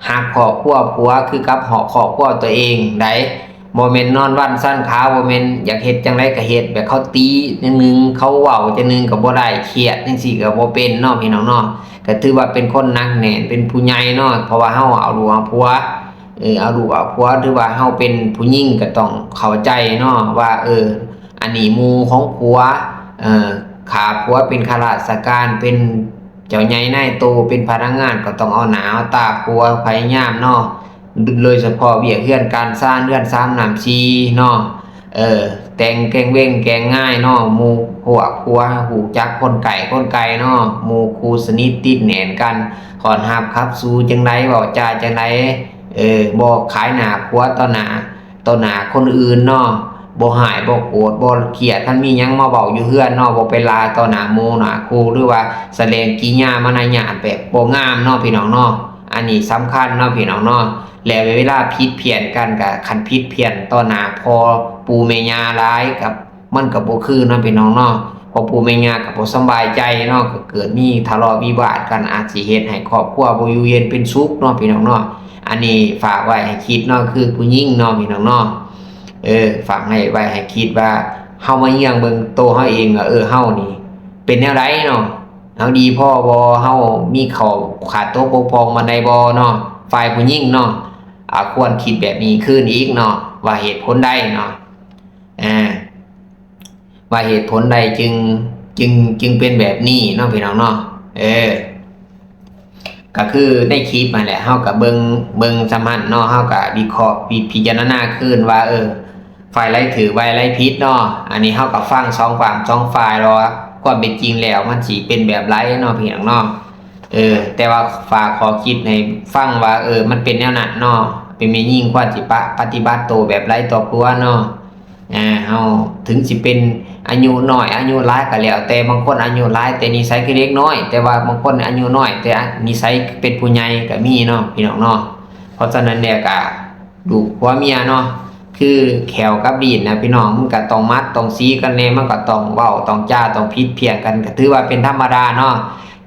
ຮັກຄອບຄົວຜົວຄືກັບຄອບຄົວຕົວເອງໃດ໋. ບໍ່ແມ່ນນອນວັນຊັນຂາ, ບໍ່ແມ່ນຢາກເຮັດຈັ່ງໃດກໍເຮັດ, ແບບເຂົາຕີຈັ່ງໜຶ່ງ ເຂົາເວົ້າຈັ່ງໜຶ່ງກໍບໍ່ໄດ້, ຄຽດຈັ່ງຊີ້ກໍບໍ່ເປັນເນາະ ພີ່ນ້ອງເນາະ. ກໍຖືວ່າເປັນຄົນໜັກແໜ້ນ ເປັນຜູ້ໃຫຍ່ເນາະ, ເພາະວ່າເຮົາເອົາລູກເອົາຜົວ ເອີ ເອົາລູກເອົາຜົວ ຫຼືວ່າເຮົາເປັນຜູ້ຍິງກໍຕ້ອງເຂົ້າໃຈເນາະ ວ່າ ເອີ ອັນນີ້ໝູ່ຂອງຜົວ ເອີ ຂ້າຜົວເປັນຂ້າລາຊະການ ເປັນເຈົ້າໃຫຍ່ນາຍໂຕ ເປັນພະນັກງານ ກໍຕ້ອງເອົາໜ້າເອົາຕາຜົວ ພະຍາຍາມເນາະ ໂດຍສະເພາະວຽກເຮືອນການຊານ ເຮືອນຊາມນ້ຳຊີເນາະ ເອີ ແຕ່ງແກງເວັງແກງງາຍເນາະ ໝູ່ພວກຜົວ ຮູ້ຈັກຄົນໃກ້ຄົນໄກເນາະ ໝູ່ຄູ່ສະໜິດຕິດແໜ້ນກັນ ຕ້ອນຮັບຂັບສູ່ຈັ່ງໃດ ເວົ້າຈາຈັ່ງໃດ ເອີ ບໍ່ຂາຍໜ້າຜົວຕໍ່ໜ້າ ຕໍ່ໜ້າຄົນອື່ນເນາະ ບໍ່ຮ້າຍ ບໍ່ໂກດ ບໍ່ກຽດ ຄັນມີຫຍັງມາເວົ້າຢູ່ເຮືອນເນາະ ບໍ່ໄປລາຕໍ່ໜ້າໝູ່ໜ້າຄູ່ ຫຼືວ່າສະແດງກິລິຍາມານະຍາດແບບບໍ່ງາມເນາະ ພີ່ນ້ອງເນາະ ອັນນີ້ສຳຄັນເນາະ ພີ່ນ້ອງເນາະ ແລະເວລາຜິດພຽນກັນ ກະຄັນຜິດພຽນຕໍ່ໜ້າພໍ່ປູ່ແມ່ຍ່າຫຼາຍ ກະ ມັນກໍບໍ່ຄືເນາະ ພີ່ນ້ອງເນາະ ພໍ່ປູ່ແມ່ຍ່າກໍບໍ່ສະບາຍໃຈເນາະ ກໍເກີດມີທະເລາະວິວາດກັນ ອາດຊິເຮັດໃຫ້ຄອບຄົວບໍ່ຢູ່ເຢັນເປັນສຸກເນາະ ພີ່ນ້ອງເນາະ ອັນນີ້ຝາກໄວ້ໃຫ້ຄິດເນາະ ຄືຜູ້ຍິງເນາະ ພີ່ນ້ອງເນາະ ເອີ ຝາກໃຫ້ໄວ້ໃຫ້ຄິດວ່າ ເຮົາມາເຍືອງເບິ່ງໂຕເຮົາເອງວ່າ ເອີ ເຮົານີ້ເປັນແນວໃດເນາະ ເຮົາດີພໍບໍ່ ເຮົາມີຂໍ້ຂາດຕົກບົກຜ່ອງບ່ອນໃດບໍ່ເນາະ ຝ່າຍຜູ້ຍິງເນາະ ອາ ຄວນຄິດແບບນີ້ຄືນອີກເນາະ ວ່າເຫດຜົນໃດເນາະ ອາ ວ່າເຫດຜົນໃດຈຶ່ງ ຈຶ່ງ ຈຶ່ງເປັນແບບນີ້ເນາະ ພີ່ນ້ອງເນາະ ເອີ ກໍຄືໃນຄລິບຫັ້ນແຫຼະ ເຮົາກໍເບິ່ງ ເບິ່ງສ່ຳຫັ້ນເນາະ ເຮົາກໍວິເຄາະ ພິ ພິຈາລະນາຄືນວ່າ ເອີ ຝ່າຍໃດຖືກ ຝ່າຍໃດຜິດເນາະ ອັນນີ້ເຮົາກໍຟັງສອງຝັ່ງສອງຝ່າຍ ແລ້ວວ່າຄວາມເປັນຈິງແລ້ວມັນຊິເປັນແບບໃດເນາະ ພີ່ນ້ອງເນາະ ເອີ ແຕ່ວ່າຝາກຂໍ້ຄິດໃຫ້ຟັງວ່າ ເອີ ມັນເປັນແນວນັ້ນເນາະ ເປັນແມ່ຍິງຄວນຊິປະ ປະຕິບັດໂຕແບບໃດຕໍ່ຜົວເນາະ ອາ ເຮົາເຖິງຊິເປັນອາຍຸນ້ອຍອາຍຸຫຼາຍກໍແລ້ວແຕ່ ບາງຄົນອາຍຸຫຼາຍແຕ່ນິໄສຄືເດັກນ້ອຍ ແຕ່ວ່າບາງຄົນອາຍຸນ້ອຍແຕ່ນິໄສເປັນຜູ້ໃຫຍ່ກໍມີເນາະ ພີ່ນ້ອງເນາະ ເພາະສະນັ້ນແລ້ວກໍລູກຜົວເມຍເນາະ ຄືແຂ້ວກັບລີ້ນນະ ພີ່ນ້ອງ ມັນກໍຕ້ອງໝັດຕ້ອງສີກັນແດ່ ມັນກໍຕ້ອງເວົ້າຕ້ອງຈາຕ້ອງຜິດພຽງກັນ ກໍຖືວ່າເປັນທຳມະດາເນາະ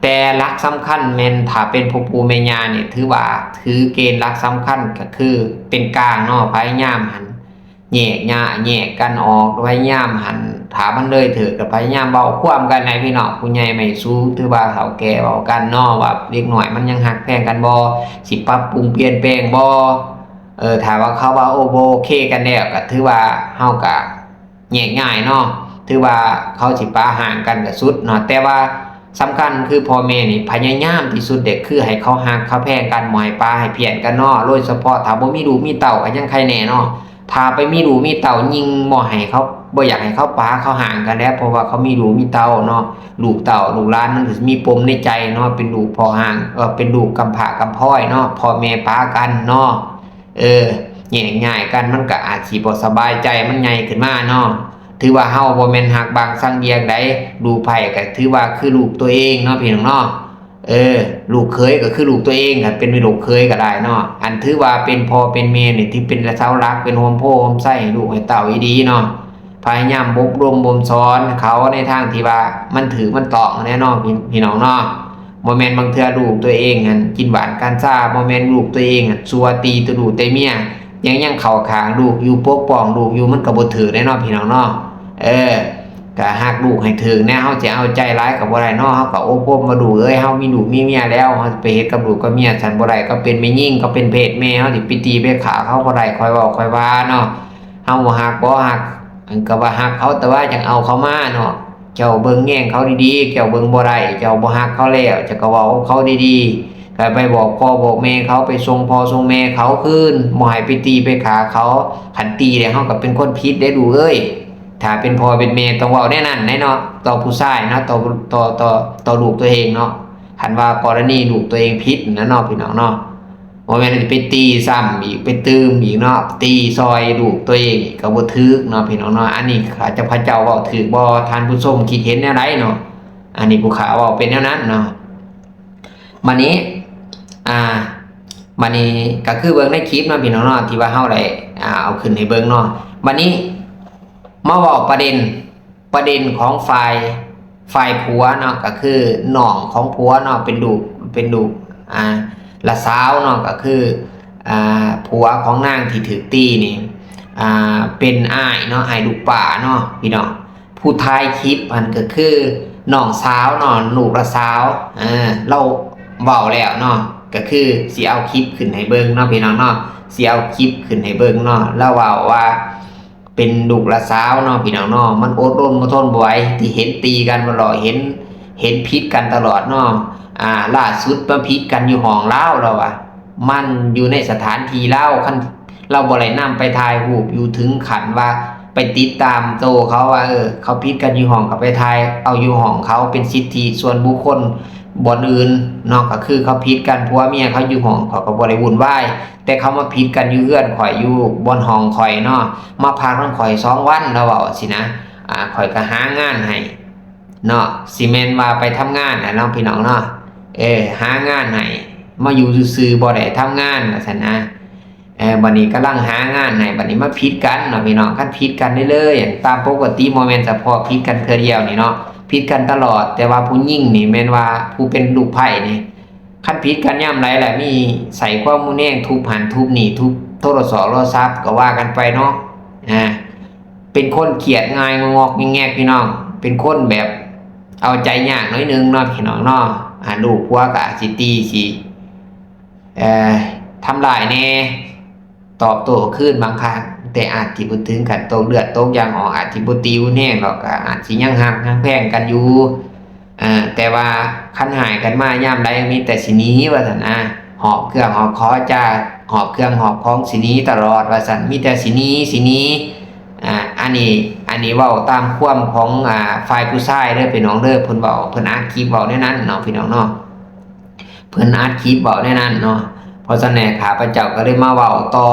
ແຕ່ຫຼັກສຳຄັນແມ່ນ ຖ້າເປັນພໍ່ປູ່ແມ່ຍ່ານີ້ ຖືວ່າຖືເກນຫຼັກສຳຄັນກໍຄືເປັນກາງເນາະ ພະຍາຍາມຫັ້ນ ແຍກຍະ ແຍກກັນອອກ ພະຍາຍາມຫັ້ນ ຖ້າມັນເລີຍເຖີດກໍພະຍາຍາມເວົ້າຄວາມກັນໃຫ້ພີ່ນ້ອງຜູ້ໃຫຍ່ໄມ້ສູງ ຖືວ່າເຖົ້າແກ່ເວົ້າກັນເນາະ ວ່າເດັກນ້ອຍມັນຍັງຮັກແພງກັນບໍ່ ຊິປັບປຸງປ່ຽນແປງບໍ່ ເອີ ຖ້າວ່າເຂົາວ່າ ໂອ້ ບໍ່ໂອເຄກັນແລ້ວ ກໍຖືວ່າເຮົາກໍແຍກຍ້າຍເນາະ ຖືວ່າເຂົາຊິປະຮ້າງກັນກໍສຸດເນາະ ແຕ່ວ່າ ສຳຄັນຄືພໍ່ແມ່ນີ້ພະຍາຍາມທີ່ສຸດເດ ຄືໃຫ້ເຂົາຮັກເຂົາແພງກັນ ບໍ່ໃຫ້ປະໃຫ້ພຽນກັນເນາະ ໂດຍສະເພາະຖ້າບໍ່ມີລູກມີເຕົ້າກໍຍັງໄຄແນ່ເນາະ ຖ້າໄປມີລູກມີເຕົ້າຍິ່ງບໍ່ໃຫ້ເຂົາ ບໍ່ຢາກໃຫ້ເຂົາປະເຂົາຮ້າງກັນແຫຼະ ເພາະວ່າເຂົາມີລູກມີເຕົ້າເນາະ ລູກເຕົ້າລູກຫຼານມັນກໍຊິມີປົມໃນໃຈເນາະ ເປັນລູກພໍ່ຮ້າງ ເອີ ເປັນລູກກຳພ້າກຳພ້ອຍເນາະ ພໍ່ແມ່ປະກັນເນາະ ເອີ ແຍກຍ້າຍກັນ ມັນກໍອາດຊິບໍ່ສະບາຍໃຈ ມັນໃຫຍ່ຂຶ້ນມາເນາະ ຖືວ່າເຮົາບໍ່ແມ່ນຮັກບາງຊັງດຽງໃດ ລູກໃຜກໍຖືວ່າຄືລູກຕົວເອງເນາະ ພີ່ນ້ອງເນາະ ເອີ ລູກເຂີຍກໍຄືລູກຕົວເອງ ຄັນເປັນລູກເຂີຍກໍໄດ້ເນາະ ອັນຖືວ່າເປັນພໍ່ເປັນແມ່ນີ້ ຖືເປັນເສົາຫຼັກ ເປັນໂຮມໂພໂຮມໄຊໃຫ້ລູກໃຫ້ເຕົ້າອີ່ຫຼີເນາະ ພະຍາຍາມອົບຮົມບົ່ມສອນເຂົາໃນທາງທີ່ວ່າມັນຖືກມັນຕ້ອງແນ່ເນາະ ພີ່ ພີ່ນ້ອງເນາະ. ບໍ່ແມ່ນບາງເທື່ອລູກຕົວເອງຫັ້ນກິນຫວານກັນຊາ ບໍ່ແມ່ນລູກຕົວເອງຫັ້ນຊົ່ວ ຕີແຕ່ລູກແຕ່ເມຍ ຍັງ ຍັງເຂົ້າຂ້າງລູກຢູ່ ປົກປ້ອງລູກຢູ່ ມັນກໍບໍ່ຖືກແນ່ເນາະ ພີ່ນ້ອງເນາະ. ເອີ ກໍຮັກລູກໃຫ້ຖືກແດ່ ເຮົາຊິເອົາໃຈຫຼາຍກໍບໍ່ໄດ້ເນາະ ເຮົາກໍອົບຮົມວ່າ ລູກເອີຍ ເຮົາມີລູກມີເມຍແລ້ວ ເຮົາຊິໄປເຮັດກັບລູກກັບເມຍຊັ້ນບໍ່ໄດ້ ກໍເປັນແມ່ຍິງ ກໍເປັນເພດແມ່ ເຮົາຊິໄປຕີໄປຂ້າເຂົາບໍ່ໄດ້ ຄ່ອຍເວົ້າຄ່ອຍວ່າເນາະ. ເຮົາບໍ່ຮັກບໍ່ຮັກ ອັນກໍວ່າຮັກເຂົາ ແຕ່ວ່າຈັ່ງເອົາເຂົາມາເນາະ. ເຈົ້າເບິ່ງແຍງເຂົາດີໆ ເຈົ້າເບິ່ງບໍ່ໄດ້ ເຈົ້າບໍ່ຮັກເຂົາແລ້ວ ເຈົ້າກໍເວົ້າກັບເຂົາດີໆ ກໍໄປບອກພໍ່ບອກແມ່ເຂົາ ໄປສົ່ງພໍ່ສົ່ງແມ່ເຂົາຄືນ ບໍ່ໃຫ້ໄປຕີໄປຂ້າເຂົາ. ຄັນຕີແລ້ວເຮົາກໍເປັນຄົນຜິດເດ້ລູກເອີຍ. ຖ້າເປັນພໍ່ເປັນແມ່ຕ້ອງເວົ້າແນວນັ້ນແຫຼະເນາະ ຕໍ່ຜູ້ຊາຍເນາະ ຕໍ່ ຕໍ່ ຕໍ່ ຕໍ່ລູກຕົວເອງເນາະ. ຄັນວ່າກໍລະນີລູກຕົວເອງຜິດນະເນາະ ພີ່ນ້ອງເນາະ. ບໍ່ແມ່ນຊິໄປຕີຊ້ຳອີກ ໄປຕື່ມອີກເນາະ ຕີຊ່ອຍລູກຕົວເອງອີກກໍບໍ່ຖືກເນາະ ພີ່ນ້ອງເນາະ. ອັນນີ້ຂ້າພະເຈົ້າເວົ້າຖືກບໍ່ ທ່ານຜູ້ຊົມຄິດເຫັນແນວໃດເນາະ? ອັນນີ້ຜູ້ຂ້າເວົ້າເປັນແນວນັ້ນເນາະ. ບັດນີ້ ອ່າ ບັດນີ້ກໍຄືເບິ່ງໃນຄລິບເນາະ ພີ່ນ້ອງເນາະ ທີ່ວ່າເຮົາໄດ້ ອ່າ ເອົາຂຶ້ນໃຫ້ເບິ່ງເນາະ. ບັດນີ້ມາເວົ້າປະເດັນ ປະເດັນຂອງຝ່າຍ ຝ່າຍຜົວເນາະ ກໍຄືນ້ອງຂອງຜົວເນາະ ເປັນລູກ ເປັນລູກ ອ່າ ຫຼານສາວເນາະ ກໍຄື ອ່າ ຜົວຂອງນາງທີ່ຖືກຕີນີ້ ອ່າ ເປັນອ້າຍເນາະ ອ້າຍລູກປ້າເນາະ ພີ່ນ້ອງ. ຜູ້ຖ່າຍຄລິບຫັ້ນກໍຄືນ້ອງສາວເນາະ ລູກຫຼານສາວ ເອີ ລາວເວົ້າແລ້ວເນາະ ກໍຄືຊິເອົາຄລິບຂຶ້ນໃຫ້ເບິ່ງເນາະ ພີ່ນ້ອງເນາະ. ຊິເອົາຄລິບຂຶ້ນໃຫ້ເບິ່ງເນາະ. ລາວເວົ້າວ່າເປັນລູກຫຼານສາວເນາະ ພີ່ນ້ອງເນາະ, ມັນອົດລົນບໍ່ທົນບໍ່ໄຫວ ທີ່ເຫັນຕີກັນຕະຫຼອດ, ເຫັນ ເຫັນຜິດກັນຕະຫຼອດເນາະ. ອ່າ ລ່າສຸດມາຜິດກັນຢູ່ຫ້ອງລາວ ລາວວ່າ ມັນຢູ່ໃນສະຖານທີ່ລາວ, ຄັນລາວບໍ່ໄດ້ນຳໄປຖ່າຍຮູບ ຢູ່ເຖິງຂັ້ນວ່າໄປຕິດຕາມໂຕເຂົາວ່າ ເອີ ເຂົາຜິດກັນຢູ່ຫ້ອງ ກໍໄປຖ່າຍເອົາຢູ່ຫ້ອງເຂົາ, ເປັນສິດທິສ່ວນບຸກຄົນບ່ອນອື່ນເນາະ. ກໍຄືເຂົາຜິດກັນ ຜົວເມຍເຂົາຢູ່ຫ້ອງ ເຂົາກໍບໍ່ໄດ້ວຸ່ນວາຍ, ແຕ່ເຂົາມາຜິດກັນຢູ່ເຮືອນຂ້ອຍ ຢູ່ບ່ອນຫ້ອງຂ້ອຍເນາະ, ມາພັກນຳຂ້ອຍສອງວັນ ລາວເວົ້າຊີ້ນະ. ອ່າ ຂ້ອຍກໍຫາງານໃຫ້ເນາະ, ຊິແມ່ນວ່າໄປທຳງານນະເນາະ ພີ່ນ້ອງເນາະ, ເອີ ຫາງານໃຫ້ ມາຢູ່ຊື່ໆ ບໍ່ໄດ້ທຳງານ ວ່າຊັ້ນນະ. ເອີ ບັດນີ້ກຳລັງຫາງານໃຫ້ ບັດນີ້ມາຜິດກັນເນາະ ພີ່ນ້ອງ. ຄັນຜິດກັນເລີຍໆ ຕາມປົກກະຕິ ບໍ່ແມ່ນສະເພາະຜິດກັນເທື່ອດຽວນີ້ເນາະ, ຜິດກັນຕະຫຼອດ. ແຕ່ວ່າຜູ້ຍິງນີ້ແມ່ນວ່າຜູ້ເປັນລູກໃພ້ນີ້ ຄັນຜິດກັນຍາມໃດລະ ມີໃຊ້ຄວາມຮຸນແຮງ ທຸບຫັ້ນທຸບນີ້ ທຸບໂທລະສອບໂທລະສັບ ກໍວ່າກັນໄປເນາະ. ອ່າ ເປັນຄົນຄຽດງ່າຍງອກໆແງກໆ ພີ່ນ້ອງ, ເປັນຄົນແບບເອົາໃຈຍາກໜ້ອຍໜຶ່ງເນາະ ພີ່ນ້ອງເນາະ. ອ່າ ລູກຜົວກໍອາດຊິຕີ ຊິ ເອີ ທຳລາຍແດ່ ຕອບໂຕ້ຄືນບາງຄັ້ງ, ແຕ່ອາດຊິບໍ່ເຖິງຂັ້ນຕົກເລືອດຕົກຢາງອອກ, ອາດຊິບໍ່ຕີຮຸນແຮງດອກ, ກໍອາດຊິຍັງຮັກຍັງແພງກັນຢູ່. ເອີ ແຕ່ວ່າຄັນຮ້າຍກັນມາຍາມໃດ ມີແຕ່ຊິໜີ ວ່າຊັ້ນນະ, ຫອບເຄື່ອງຫອບຂອງຈາ ຫອບເຄື່ອງຫອບຂອງຊິໜີຕະຫຼອດ ວ່າຊັ້ນ, ມີແຕ່ຊິໜີ ຊິໜີ. ອ່າ ອັນນີ້ ອັນນີ້ເວົ້າຕາມຄວາມຂອງ ອ່າ ຝ່າຍຜູ້ຊາຍເດີ ພີ່ນ້ອງເດີ, ເພິ່ນເວົ້າ ເພິ່ນອັດຄລິບເວົ້າແນວນັ້ນເນາະ ພີ່ນ້ອງເນາະ. ເພິ່ນອັດຄລິບເວົ້າແນວນັ້ນເນາະ. ເພາະສະນັ້ນແຫຼະ ຂ້າພະເຈົ້າກໍເລີຍມາເວົ້າຕໍ່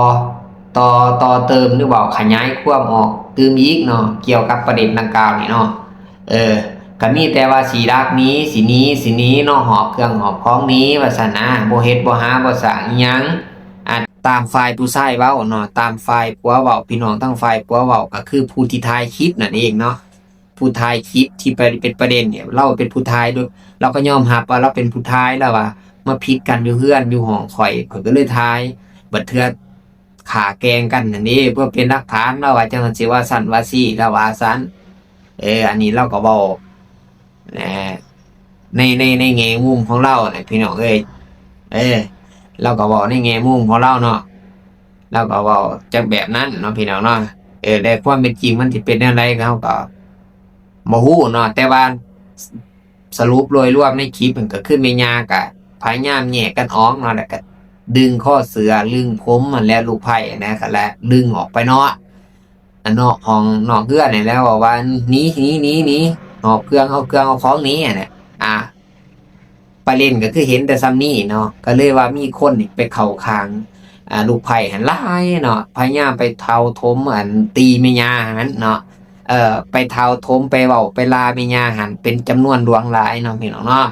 ຕໍ່ ຕໍ່ເຕີມ ຫຼືເວົ້າຂະຫຍາຍຄວາມອອກຕື່ມອີກເນາະ ກ່ຽວກັບປະເດັນດັ່ງກ່າວນີ້ເນາະ. ເອີ ກໍມີແຕ່ວ່າຊິລັກໜີ ຊິໜີ ຊິໜີເນາະ, ຫອບເຄື່ອງຫອບຂອງໜີວ່າຊັ້ນນະ, ບໍ່ເຮັດບໍ່ຫາບໍ່ສ້າງອີ່ຫຍັງ. ອາ ຕາມຝ່າຍຜູ້ຊາຍເວົ້າເນາະ, ຕາມຝ່າຍຜົວເວົ້າ, ພີ່ນ້ອງທາງຝ່າຍຜົວເວົ້າ ກໍຄືຜູ້ທີ່ຖ່າຍຄລິບນັ້ນເອງເນາະ. ຜູ້ຖ່າຍຄລິບທີ່ໄປເປັນປະເດັນນີ້ ລາວເປັນຜູ້ຖ່າຍໂດຍ ລາວກໍຍອມຮັບວ່າລາວເປັນຜູ້ຖ່າຍ, ລາວວ່າມາຜິດກັນຢູ່ເຮືອນຢູ່ຫ້ອງຂ້ອຍ ຂ້ອຍກໍເລີຍຖ່າຍ. ບັດເທື່ອຂ້າແກ່ງກັນຫັ້ນເດ້ ເພື່ອເປັນຫຼັກຖານ, ລາວວ່າຈັ່ງຊັ້ນ ຊິວ່າຊັ້ນວ່າຊີ້ ລາວວ່າຊັ້ນ. ເອີ ອັນນີ້ລາວກໍເວົ້າ ເອີ ໃນ ໃນ ໃນແງ່ມຸມຂອງລາວນະ ພີ່ນ້ອງເອີຍ. ເອີ ລາວກໍເວົ້າໃນແງ່ມຸມຂອງລາວເນາະ, ລາວກໍເວົ້າຈັກແບບນັ້ນເນາະ ພີ່ນ້ອງເນາະ. ເອີ ແຕ່ຄວາມເປັນຈິງມັນຊິເປັນແນວໃດ ເຮົາກໍບໍ່ຮູ້ເນາະ, ແຕ່ວ່າ ສະຫຼຸບໂດຍລວມໃນຄລິບຫັ້ນກໍຄືແມ່ຍ່າກໍພະຍາຍາມແຍກກັນອອກເນາະ, ແລ້ວກໍດຶງຄໍເສື້ອ ດຶງຜົມຫັ້ນແຫຼະ ລູກໃພ້ນະ, ກໍແລະດຶງອອກໄປເນາະ ອັນນອກຫ້ອງນອກເຮືອນນີ້ແຫຼະ, ເວົ້າວ່າ ໜີ ໜີ ໜີ ໜີ ຫອບເຄື່ອງ ຫອບເຄື່ອງ ເອົາຂອງໜີຫັ້ນແຫຼະ. ອ່າ ປະເດັນກໍຄືເຫັນແຕ່ສ່ຳນີ້ເນາະ, ກໍເລີຍວ່າມີຄົນນີ້ໄປເຂົ້າຂ້າງ ອ່າ ລູກໃພ້ຫັ້ນຫຼາຍເນາະ, ພະຍາຍາມໄປເຖົ້າຖົມ ອັນ ຕີແມ່ຍ່າຫັ້ນເນາະ. ເອີ ໄປເຖົ້າຖົມ ໄປເວົ້າໄປລາແມ່ຍ່າຫັ້ນເປັນຈຳນວນຫຼວງຫຼາຍເນາະ ພີ່ນ້ອງເນາະ.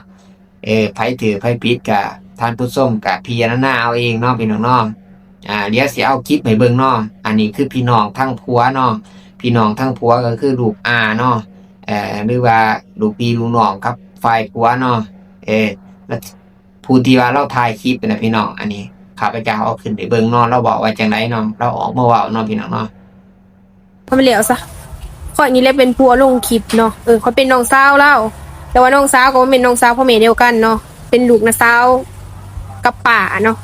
ເອີ ໃຜຖືກໃຜຜິດກະທ່ານຜູ້ຊົມກະພິຈາລະນາເອົາເອງເນາະ ພີ່ນ້ອງເນາະ. ອ່າ ດຽວຊິເອົາຄລິບໃຫ້ເບິ່ງເນາະ. ອັນນີ້ຄືພີ່ນ້ອງທາງຜົວເນາະ, ພີ່ນ້ອງທາງຜົວກໍຄືລູກອາເນາະ, ເອີ ຫຼືວ່າລູກພີ່ລູກນ້ອງກັບຝ່າຍຜົວເນາະ. ເອີ ແລະ ຜູ້ທີ່ວ່າລາວຖ່າຍຄລິບນະ ພີ່ນ້ອງ, ອັນນີ້ຂ້າພະເຈົ້າເອົາຂຶ້ນໃຫ້ເບິ່ງເນາະ, ລາວເວົ້າວ່າຈັ່ງໃດເນາະ, ລາວອອກມາເວົ້າເນາະ ພີ່ນ້ອງເນາະ. ພໍແລ້ວຊະ, ຂ້ອຍນີ້ແຫຼະເປັນຜູ້ເອົາລົງຄລິບເນາະ. ເອີ ຂ້ອຍເປັນນ້ອງສາວລາວ, ແຕ່ວ່ານ້ອງສາວກໍບໍ່ແມ່ນນ້ອງສາວພໍ່ແມ່ດຽວກັນເນາະ, ເປັນລູກນ້າສາວກັບປ້າເນາະ.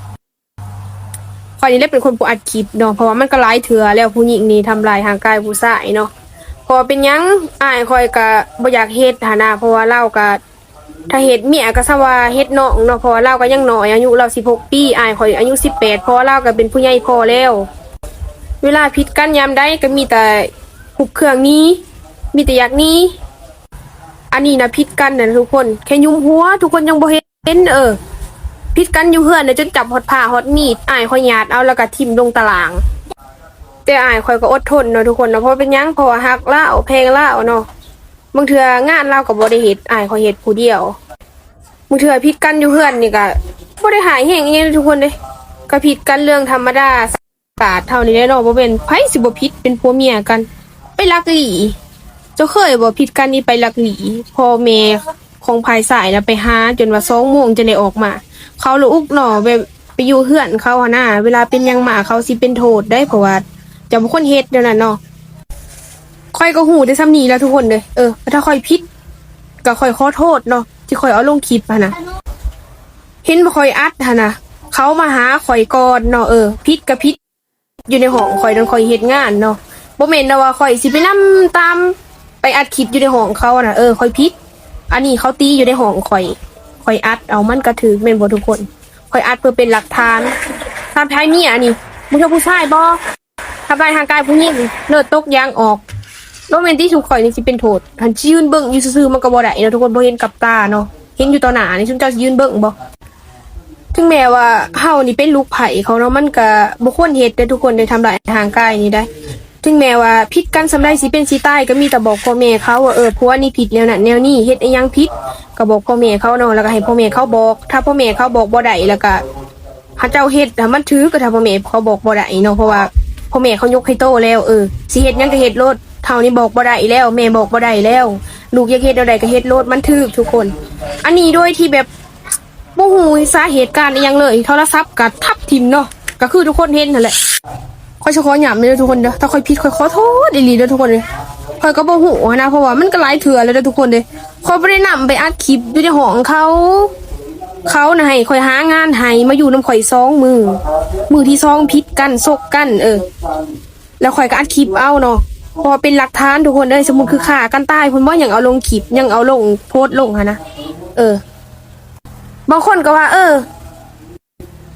ຂ້ອຍນີ້ແຫຼະເປັນຄົນຜູ້ອັດຄລິບເນາະ, ເພາະວ່າມັນກໍຫຼາຍເທື່ອແລ້ວ ຜູ້ຍິງນີ້ທຳລາຍຮ່າງກາຍຜູ້ຊາຍເນາະ. ເພາະວ່າເປັນຫຍັງ? ອ້າຍຂ້ອຍກໍບໍ່ຢາກເຮັດຫັ້ນນະ, ເພາະວ່າລາວກໍ ຖ້າເຮັດເມຍກໍສ່ຳວ່າເຮັດນ້ອງເນາະ, ເພາະວ່າລາວກໍຍັງນ້ອຍ, ອາຍຸລາວສິບຫົກປີ, ອ້າຍຂ້ອຍອາຍຸສິບແປດ, ເພາະວ່າລາວກໍເປັນຜູ້ໃຫຍ່ພໍແລ້ວ. ເວລາຜິດກັນຍາມໃດກໍມີແຕ່ຮຸບເຄື່ອງໜີ, ມີແຕ່ຢາກໜີ. ອັນນີ້ນະຜິດກັນນະທຸກຄົນ, ແຄ່ຍຸມຫົວ ທຸກຄົນຍັງບໍ່ເຫັນ. ເອີ ຜິດກັນຢູ່ເຮືອນນະ ຈົນຈັບຮອດຜ້າຮອດມີດ, ອ້າຍຂ້ອຍຫຍາດເອົາ ແລ້ວກໍຖິ້ມລົງຕະລ່າງ. ແຕ່ອ້າຍຂ້ອຍກໍອົດທົນເນາະທຸກຄົນເນາະ, ເພາະເປັນຫຍັງ? ເພາະວ່າຮັກລາວ ແພງລາວເນາະ. ບາງເທື່ອງານລາວກໍບໍ່ໄດ້ເຮັດ, ອ້າຍຂ້ອຍເຮັດຜູ້ດຽວ. ບາງເທື່ອຜິດກັນຢູ່ເຮືອນນີ້ກໍບໍ່ໄດ້ຮ້າຍແຮງອີ່ຫຍັງເດ້ທຸກຄົນເດ້, ກໍຜິດກັນເລື່ອງທຳມະດາ ຊາດເຮົານີ້ແຫຼະເນາະ, ບໍ່ແມ່ນໃຜຊິບໍ່ຜິດ, ເປັນຜົວເມຍກັນ ໄປລັກຫຼີ້. ເຈົ້າເຄີຍບໍ່? ຜິດກັນນີ້ໄປລັກຫຼີ້, ພໍ່ແມ່ຂອງຝ່າຍຊາຍນະໄປຫາຈົນວ່າສອງໂມງຈັ່ງໄດ້ອອກມາ. ເຂົາລະອຸກໜໍ່ແບບໄປຢູ່ເຮືອນເຂົາຫັ້ນນາ, ເວລາເປັນຫຍັງມາເຂົາຊິເປັນໂທດໄດ໋, ເພາະວ່າເຈົ້າເປັນຄົນເຮັດແນວນັ້ນເນາະ. ຂ້ອຍກໍຮູ້ແຕ່ສ່ຳນີ້ລະທຸກຄົນເດີ. ເອີ ຖ້າຂ້ອຍຜິດກໍຂ້ອຍຂໍໂທດເນາະ ທີ່ຂ້ອຍເອົາລົງຄລິບຫັ້ນນະ. ເຫັນບໍ່ ຂ້ອຍອັດຫັ້ນນະ, ຂ ຂົາມາຫາຂ້ອຍກ່ອນເນາະ. ເອີ ຜິດກໍຜິດຢູ່ໃນຫ້ອງຂ້ອຍ ຕອນຂ້ອຍເຮັດງານເນາະ. ບໍ່ແມ່ນແຕ່ວ່າຂ້ອຍຊິໄປນຳຕາມໄປອັດຄລິບຢູ່ໃນຫ້ອງເຂົານະ. ເອີ ຂ້ອຍຜິດ. ອັນນີ້ເຂົາຕີຢູ່ໃນຫ້ອງຂ້ອຍ ຂ້ອຍອັດເອົາ ມັນກໍຖືກແມ່ນບໍ່ທຸກຄົນ? ຂ້ອຍອັດເພື່ອເປັນຫຼັກຖານ. ທຳຮ້າຍເມຍນີ້ ບໍ່ເທື່ອຜູ້ຊາຍບໍ່? ທຳຮ້າຍຮ່າງກາຍຜູ້ຍິງ ເລືອດຕົກຢາງອອກ. ບໍ່ແມ່ນຕິ ຊຸມຂ້ອຍນີ້ຊິເປັນໂທດ ຫັ້ນຊິຢືນເບິ່ງຢູ່ຊື່ໆ ມັນກໍບໍ່ໄດ້ເນາະທຸກຄົນ. ບໍ່ເຫັນກັບຕາເນາະ ເຫັນຢູ່ຕໍ່ໜ້ານີ້ ຊຸມເຈົ້າຊິຢືນເບິ່ງບໍ່? ເຖິງແມ້ວ່າເຮົານີ້ເປັນລູກໃພ້ເຂົາເນາະ ມັນກະບໍ່ຄວນເຮັດເດ້ທຸກຄົນ ໄດ້ທຳຮ້າຍຮ່າງກາຍນີ້ໄດ໋. ເຖິງແມ້ວ່າຜິດກັນສ່ຳໃດ ຊິເປັນຊິຕາຍ ກໍມີແຕ່ບອກພໍ່ແມ່ເຂົາວ່າ ເອີ ຜົວນີ້ຜິດແນວນັ້ນແນວນີ້ ເຮັດອີ່ຫຍັງຜິດ ກໍບອກພໍ່ແມ່ເຂົາເນາະ ແລ້ວກໍໃຫ້ພໍ່ແມ່ເຂົາບອກ. ຖ້າພໍ່ແມ່ເຂົາບອກບໍ່ໄດ້ ແລ້ວກໍ ເຂົາເຈົ້າເຮັດໃຫ້ມັນຖືກ ກໍຖ້າພໍ່ແມ່ເຂົາບອກບໍ່ໄດ້ເນາະ ເພາະວ່າພໍ່ແມ່ເຂົາຍົກໃຫ້ໂຕແລ້ວ. ເອີ ຊິເຮັດຫຍັງກໍເຮັດໂລດ ເຮົານີ້ບອກບໍ່ໄດ້ແລ້ວ ແມ່ບອກບໍ່ໄດ້ແລ້ວ. ລູກຢາກເຮັດແນວໃດກໍເຮັດໂລດ ມັນຖືກທຸກຄົນ. ອັນນີ້ໂດຍທີ່ແບບບໍ່ຮູ້ສາເຫດການອີ່ຫຍັງເລີຍ ໂທລະສັບກໍທັບຖິ້ມເນາະ ກໍຄືທຸກຄົນເຫັນຫັ້ນແຫຼະ. ຂ້ອຍຊິຂໍຫຍ້ຳເດີທຸກຄົນເດີ ຖ້າຂ້ອຍຜິດ ຂ້ອຍຂໍໂທດອີ່ຫຼີເດີທຸກຄົນເດີ. ຂ້ອຍກໍບໍ່ຮູ້ຫັ້ນນະ ເພາະວ່າມັນກໍຫຼາຍເທື່ອແລ້ວເດີທຸກຄົນເດີ. ຂ້ອຍບໍ່ໄດ້ນຳໄປອັດຄລິບຢູ່ໃນຫ້ອງເຂົາ ເຂົານະໃຫ້ຂ້ອຍຫາງານໃຫ້ ມາຢູ່ນຳຂ້ອຍສອງມື້ ມື້ທີສອງຜິດກັນ ຊົກກັນ ເອີ ແລ້ວຂ້ອຍກໍອັດຄລິບເອົາເນາະ ເພາະວ່າເປັນຫຼັກຖານທຸກຄົນເອີຍ. ສົມມຸດຄືຂ້າກັນຕາຍພຸ້ນບໍ່ ຍັງເອົາລົງຄລິບ ຍັງເອົາລົງໂພສລົງຫັ້ນນະ. ເອີ ບາງຄົນກໍວ່າ ເອີ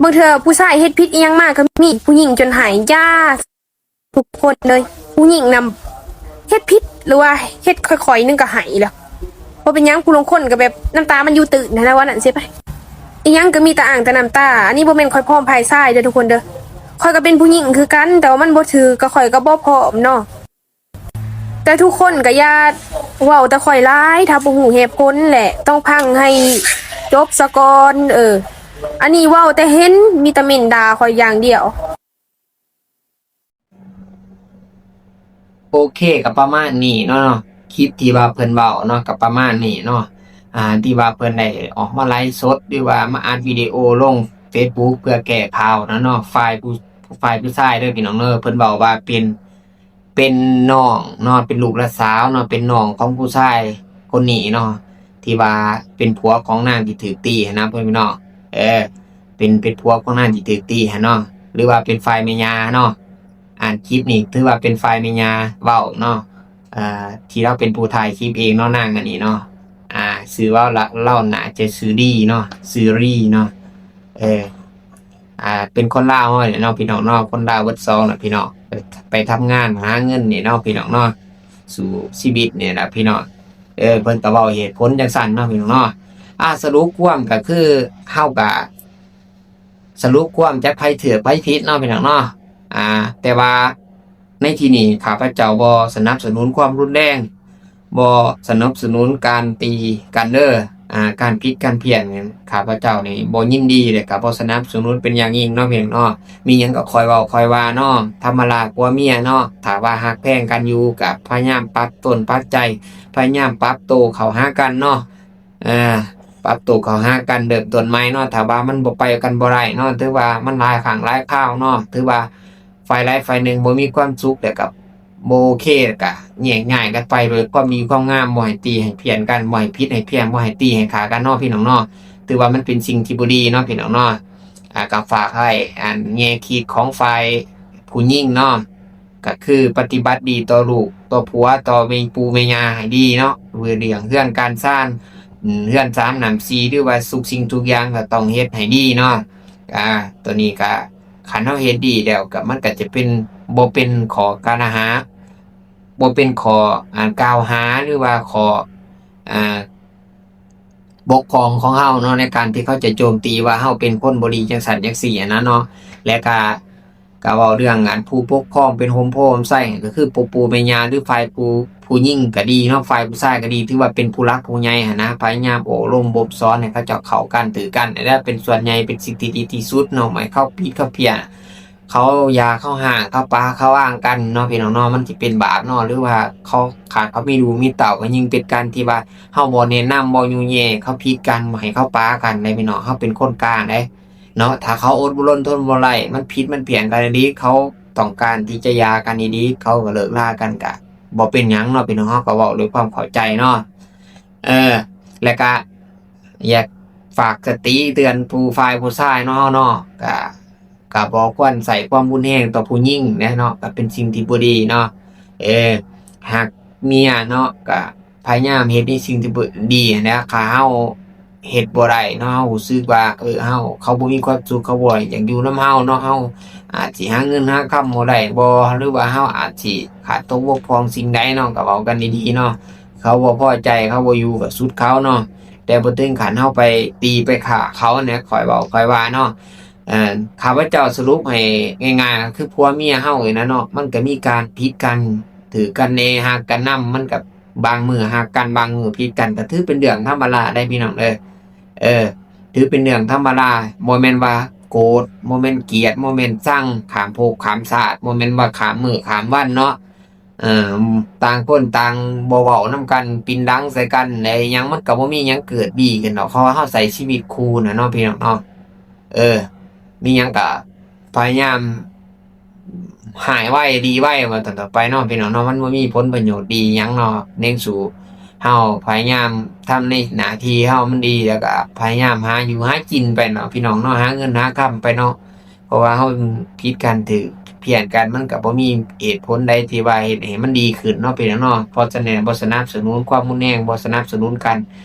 ບາງເທື່ອຜູ້ຊາຍເຮັດຜິດອີ່ຫຍັງມາກໍມີ ຜູ້ຍິງຈົນໃຫ້ ຢ່າ ທຸກຄົນເລີຍ ຜູ້ຍິງນຳເຮັດຜິດ ຫຼືວ່າເຮັດຄ່ອຍໆໜຶ່ງກໍໃຫ້ແລ້ວ. ບໍ່ເປັນຫຍັງ ຜູ້ລາງຄົນກໍແບບນ້ຳຕາມັນຢູ່ຕື້ນຫັ້ນນະ ວ່ານັ້ນຊິໄປ. ອີ່ຫຍັງກໍມີແຕ່ອ້າງແຕ່ນ້ຳຕາ. ອັນນີ້ບໍ່ແມ່ນຂ້ອຍພ້ອມຝ່າຍຊາຍເດີທຸກຄົນເດີ ຂ້ອຍກໍເປັນຜູ້ຍິງຄືກັນ ແຕ່ວ່າມັນບໍ່ຖືກ ກໍຂ້ອຍກໍບໍ່ພ້ອມເນາະ. ແຕ່ທຸກຄົນກໍຢ່າເວົ້າແຕ່ຂ້ອຍຫຼາຍ ຖ້າບໍ່ຮູ້ເຫດຜົນແຫຼະ ຕ້ອງຟັງໃຫ້ຈົບສາກ່ອນ. ເອີ ອັນນີ້ເວົ້າແຕ່ເຫັນ ມີແຕ່ເມັ້ນດ່າຂ້ອຍຢ່າງດຽວ. ໂອເຄ ກໍປະມານນີ້ເນາະ ຄລິບທີ່ວ່າເພິ່ນເວົ້າເນາະ ກໍປະມານນີ້ເນາະ ອ່າ ທີ່ວ່າເພິ່ນໄດ້ອອກມາໄລຟ໌ສົດ ຫຼືວ່າມາອັດວິດີໂອລົງເຟສບຸກເພື່ອແກ້ຂ່າວນະເນາະ. ຝ່າຍຜູ້ ຝ່າຍຜູ້ຊາຍເດີພີ່ນ້ອງເດີ ເພິ່ນເວົ້າວ່າເປັນ ເປັນນ້ອງເນາະ ເປັນລູກຫຼານສາວເນາະ ເປັນນ້ອງຂອງຜູ້ຊາຍຄົນນີ້ເນາະ ທີ່ວ່າເປັນຜົວຂອງນາງທີ່ຖືກຕີຫັ້ນນະ ພໍ່ແມ່ພີ່ນ້ອງ. ເອີ ເປັນ ເປັນຜົວຂອງນາງທີ່ຖືກຕີຫັ້ນເນາະ ຫຼືວ່າເປັນຝ່າຍແມ່ຍ່າເນາະ. ອັນຄລິບນີ້ຖືວ່າເປັນຝ່າຍແມ່ຍ່າເວົ້າເນາະ ເອີ ທີ່ລາວເປັນຜູ້ຖ່າຍຄລິບເອງເນາະ ນາງອັນນີ້ເນາະ. ອ່າ ຊື່ວ່າລາວ ລາວໜ້າຈະຊື່ລີເນາະ ຊື່ລີເນາະ. ເອີ ອ່າ ເປັນຄົນລາວເຮົານີ້ແຫຼະເນາະພີ່ນ້ອງເນາະ ຄົນລາວເບິດສອງນະພີ່ນ້ອງ ໄປ ໄປທຳງານຫາເງິນນີ້ເນາະພີ່ນ້ອງເນາະ ສູ້ຊີວິດນີ້ແຫຼະພີ່ນ້ອງ. ເອີ ເພິ່ນກໍເວົ້າເຫດຜົນຈັ່ງຊັ້ນເນາະພີ່ນ້ອງເນາະ. ອ່າ ສະຫຼຸບຄວາມກໍຄື ເຮົາກໍສະຫຼຸບຄວາມ ຈັກໃຜຖືກໃຜຜິດເນາະພີ່ນ້ອງເນາະ. ອ່າ ແຕ່ວ່າໃນທີ່ນີ້ ຂ້າພະເຈົ້າບໍ່ສະໜັບສະໜູນຄວາມຮຸນແຮງ ບໍ່ສະໜັບສະໜູນການຕີກັນເດີ. ອ່າ ການຜິດການພຽນ ຂ້າພະເຈົ້ານີ້ບໍ່ຍິນດີ ແລະກໍບໍ່ສະໜັບສະໜູນເປັນຢ່າງຍິ່ງເນາະພີ່ນ້ອງເນາະ. ມີຫຍັງກໍຄ່ອຍເວົ້າຄ່ອຍວ່າເນາະ ທຳມະລາຜົວເມຍເນາະ. ຖ້າວ່າຮັກແພງກັນຢູ່ ກໍພະຍາຍາມປັບຕົນປັບໃຈ ພະຍາຍາມປັບໂຕເຂົ້າຫາກັນເນາະ. ເອີ ປັບໂຕເຂົ້າຫາກັນເລີ່ມຕົ້ນໃໝ່ເນາະ. ຖ້າວ່າມັນບໍ່ໄປກັນບໍ່ໄດ້ເນາະ ຖືວ່າມັນຫຼາຍຄັ້ງຫຼາຍຄາວເນາະ ຖືວ່າ ຝ່າຍໃດຝ່າຍໜຶ່ງບໍ່ມີຄວາມສຸກ ແລ້ວກໍບໍ່ໂອເຄ ແລ້ວກໍແຍກຍ້າຍກັນໄປໂດຍຄວາມດີຄວາມງາມ ບໍ່ໃຫ້ຕີໃຫ້ພຽນກັນ ບໍ່ໃຫ້ຜິດໃຫ້ພຽງ ບໍ່ໃຫ້ຕີໃຫ້ຂ້າກັນເນາະພີ່ນ້ອງເນາະ. ຖືວ່າມັນເປັນສິ່ງທີ່ບໍ່ດີເນາະພີ່ນ້ອງເນາະ. ອ່າ ກໍຝາກໃຫ້ອັນແງ່ຄິດຂອງຝ່າຍຜູ້ຍິງເນາະ ກໍຄືປະຕິບັດດີຕໍ່ລູກຕໍ່ຜົວຕໍ່ແມ່ປູ່ແມ່ຍ່າໃຫ້ດີເນາະ ເລື່ອງເຮືອນການຊານ ເຮືອນສາມນ້ຳສີ່ ຫຼືວ່າທຸກສິ່ງທຸກຢ່າງກໍຕ້ອງເຮັດໃຫ້ດີເນາະ. ອ່າ ຕົວນີ້ກໍ ຄັນເຮົາເຮັດດີແລ້ວກໍ ມັນກໍຈະເປັນ ບໍ່ເປັນຂໍ້ກ່າວຫາ ບໍ່ເປັນຂໍ້ ອ່າ ກ່າວຫາ ຫຼືວ່າຂໍ້ ອ່າ ບົກຜ່ອງຂອງເຮົາເນາະ ໃນການທີ່ເຂົາຈະໂຈມຕີວ່າເຮົາເປັນຄົນບໍ່ດີຈັ່ງຊັ້ນຈັ່ງຊີ້ຫັ້ນນະເນາະ. ແລະກະ ກະເວົ້າເລື່ອງອັນຜູ້ປົກຄອງເປັນຮົ່ມໂພຮົ່ມໄຊ ກໍຄືພໍ່ປູ່ແມ່ຍ່າ ຫຼືຝ່າຍຜູ້ ຜູ້ຍິງກໍດີເນາະ ຝ່າຍຜູ້ຊາຍກໍດີ ຖືວ່າເປັນຜູ້ຫຼັກຜູ້ໃຫຍ່ຫັ້ນນະ ພະຍາຍາມໂອ້ລົມບົ່ມສອນໃຫ້ເຂົາເຈົ້າເຂົ້າກັນຖືກັນ ແລະເປັນສ່ວນໃຫຍ່ເປັນສິ່ງທີ່ດີທີ່ສຸດເນາະ ບໍ່ໃຫ້ເຂົາຜິດເຂົາພຽງ ເຂົາຢ່າເຂົາຮ້າງ ເຂົາປະເຂົາວາງກັນເນາະ ພີ່ນ້ອງເນາະ. ມັນຊິເປັນບາບເນາະ ຫຼືວ່າເຂົາ ຖ້າເຂົາມີລູກມີເຕົ້າ ກໍຍິ່ງເປັນການທີ່ວ່າເຮົາບໍ່ແນະນຳ ບໍ່ຍູ້ແຍ່ ເຂົາຜິດກັນ ບໍ່ໃຫ້ເຂົາປະກັນເດ້ພີ່ນ້ອງ. ເຮົາເປັນຄົນກາງເດ້ເນາະ ຖ້າເຂົາອົດບໍ່ລົນທົນບໍ່ໄດ້ ມັນຜິດມັນພຽງກັນອີ່ຫຼີ ເຂົາຕ້ອງການທີ່ຈະຢ່າກັນອີ່ຫຼີ ເຂົາກໍເລີກລາກັນ ກະບໍ່ເປັນຫຍັງເນາະ ພີ່ນ້ອງ. ເຮົາກໍເວົ້າດ້ວຍຄວາມເຂົ້າໃຈເນາະ ເອີ ແລະກະ ຢາກ ຝາກສະຕິເຕືອນຜູ້ ຝ່າຍຜູ້ຊາຍເນາະ ເຮົາເນາະ ກະ ກະບໍ່ຄວນໃຊ້ຄວາມຮຸນແຮງຕໍ່ຜູ້ຍິງແຫຼະເນາະ ກະເປັນສິ່ງທີ່ບໍ່ດີເນາະ. ເອີ ຫາກເມຍເນາະ ກະພະຍາຍາມເຮັດໃນສິ່ງທີ່ບໍ່ດີຫັ້ນແຫຼະ. ຖ້າເຮົາເຮັດບໍ່ໄດ້ເນາະ ເຮົາຮູ້ສຶກວ່າ ເອີ ເຮົາ ເຂົາບໍ່ມີຄວາມສຸກ ເຂົາບໍ່ຢາກຢູ່ນຳເຮົາເນາະ ເຮົາອາດຊິຫາເງິນຫາຄຳບໍ່ໄດ້ບໍ່ ຫຼືວ່າເຮົາອາດຊິຂາດຕົກບົກຜ່ອງສິ່ງໃດເນາະ ກະເວົ້າກັນດີໆເນາະ. ເຂົາບໍ່ພໍໃຈ ເຂົາບໍ່ຢູ່ກະສຸດເຂົາເນາະ ແຕ່ບໍ່ເຖິງຂັ້ນເຮົາໄປຕີໄປຂ້າເຂົາແນະ ຂ້ອຍເວົ້າຂ້ອຍວ່າເນາະ. ເອີ ຂ້າພະເຈົ້າສະຫຼຸບໃຫ້ງ່າຍໆ ຄືຜົວເມຍເຮົານີ້ນະເນາະ ມັນກະມີການຜິດກັນຖືກກັນແດ່ ຮັກກັນນຳ ມັນກະບາງມື້ຮັກກັນ ບາງມື້ຜິດກັນ ກະຖືເປັນເລື່ອງທຳມະດາເດ້ພີ່ນ້ອງເອີຍ. ເອີ ຖືເປັນເລື່ອງທຳມະດາ ບໍ່ແມ່ນວ່າໂກດ ບໍ່ແມ່ນກຽດ ບໍ່ແມ່ນຊັງ ຂ້າມພົບຂ້າມຊາດ ບໍ່ແມ່ນວ່າຂ້າມມື້ຂ້າມວັນເນາະ. ເອີ ຕ່າງຄົນຕ່າງບໍ່ເວົ້ານຳກັນ ປິ່ນຫຼັງໃສ່ກັນ ແລະ ອີ່ຫຍັງມັນກະບໍ່ມີຫຍັງເກີດດີຂຶ້ນດອກ ເພາະວ່າເຮົາໃຊ້ຊີວິດຄູ່ນະເນາະ ພີ່ນ້ອງເນາະ. ເອີ ມີຫຍັງກະພະຍາຍາມຮ້າຍໄວດີໄວວ່າຊັ້ນຕໍ່ໄປເນາະ ພີ່ນ້ອງເນາະ ມັນບໍ່ມີຜົນປະໂຫຍດດີຫຍັງເນາະ ເນັ່ງສູ່ເຮົາພະຍາຍາມທຳໃນໜ້າທີ່ເຮົາມັນດີ ແລ້ວກະພະຍາຍາມຫາຢູ່ຫາກິນໄປເນາະ ພີ່ນ້ອງເນາະ ຫາເງິນຫາຄຳໄປເນາະ. ເພາະວ່າເຮົາຜິດກັນຖືກພຽນກັນ ມັນກະບໍ່ມີເຫດຜົນໃດທີ່ວ່າເຮັດໃຫ້ມັນດີຂຶ້ນເນາະ ພີ່ນ້ອງເນາະ. ເພາະສະນັ້ນ ບໍ່ສະໜັບສະໜູນຄວາມຮຸນແຮງ ບໍ່ສະໜັບສະໜູນການ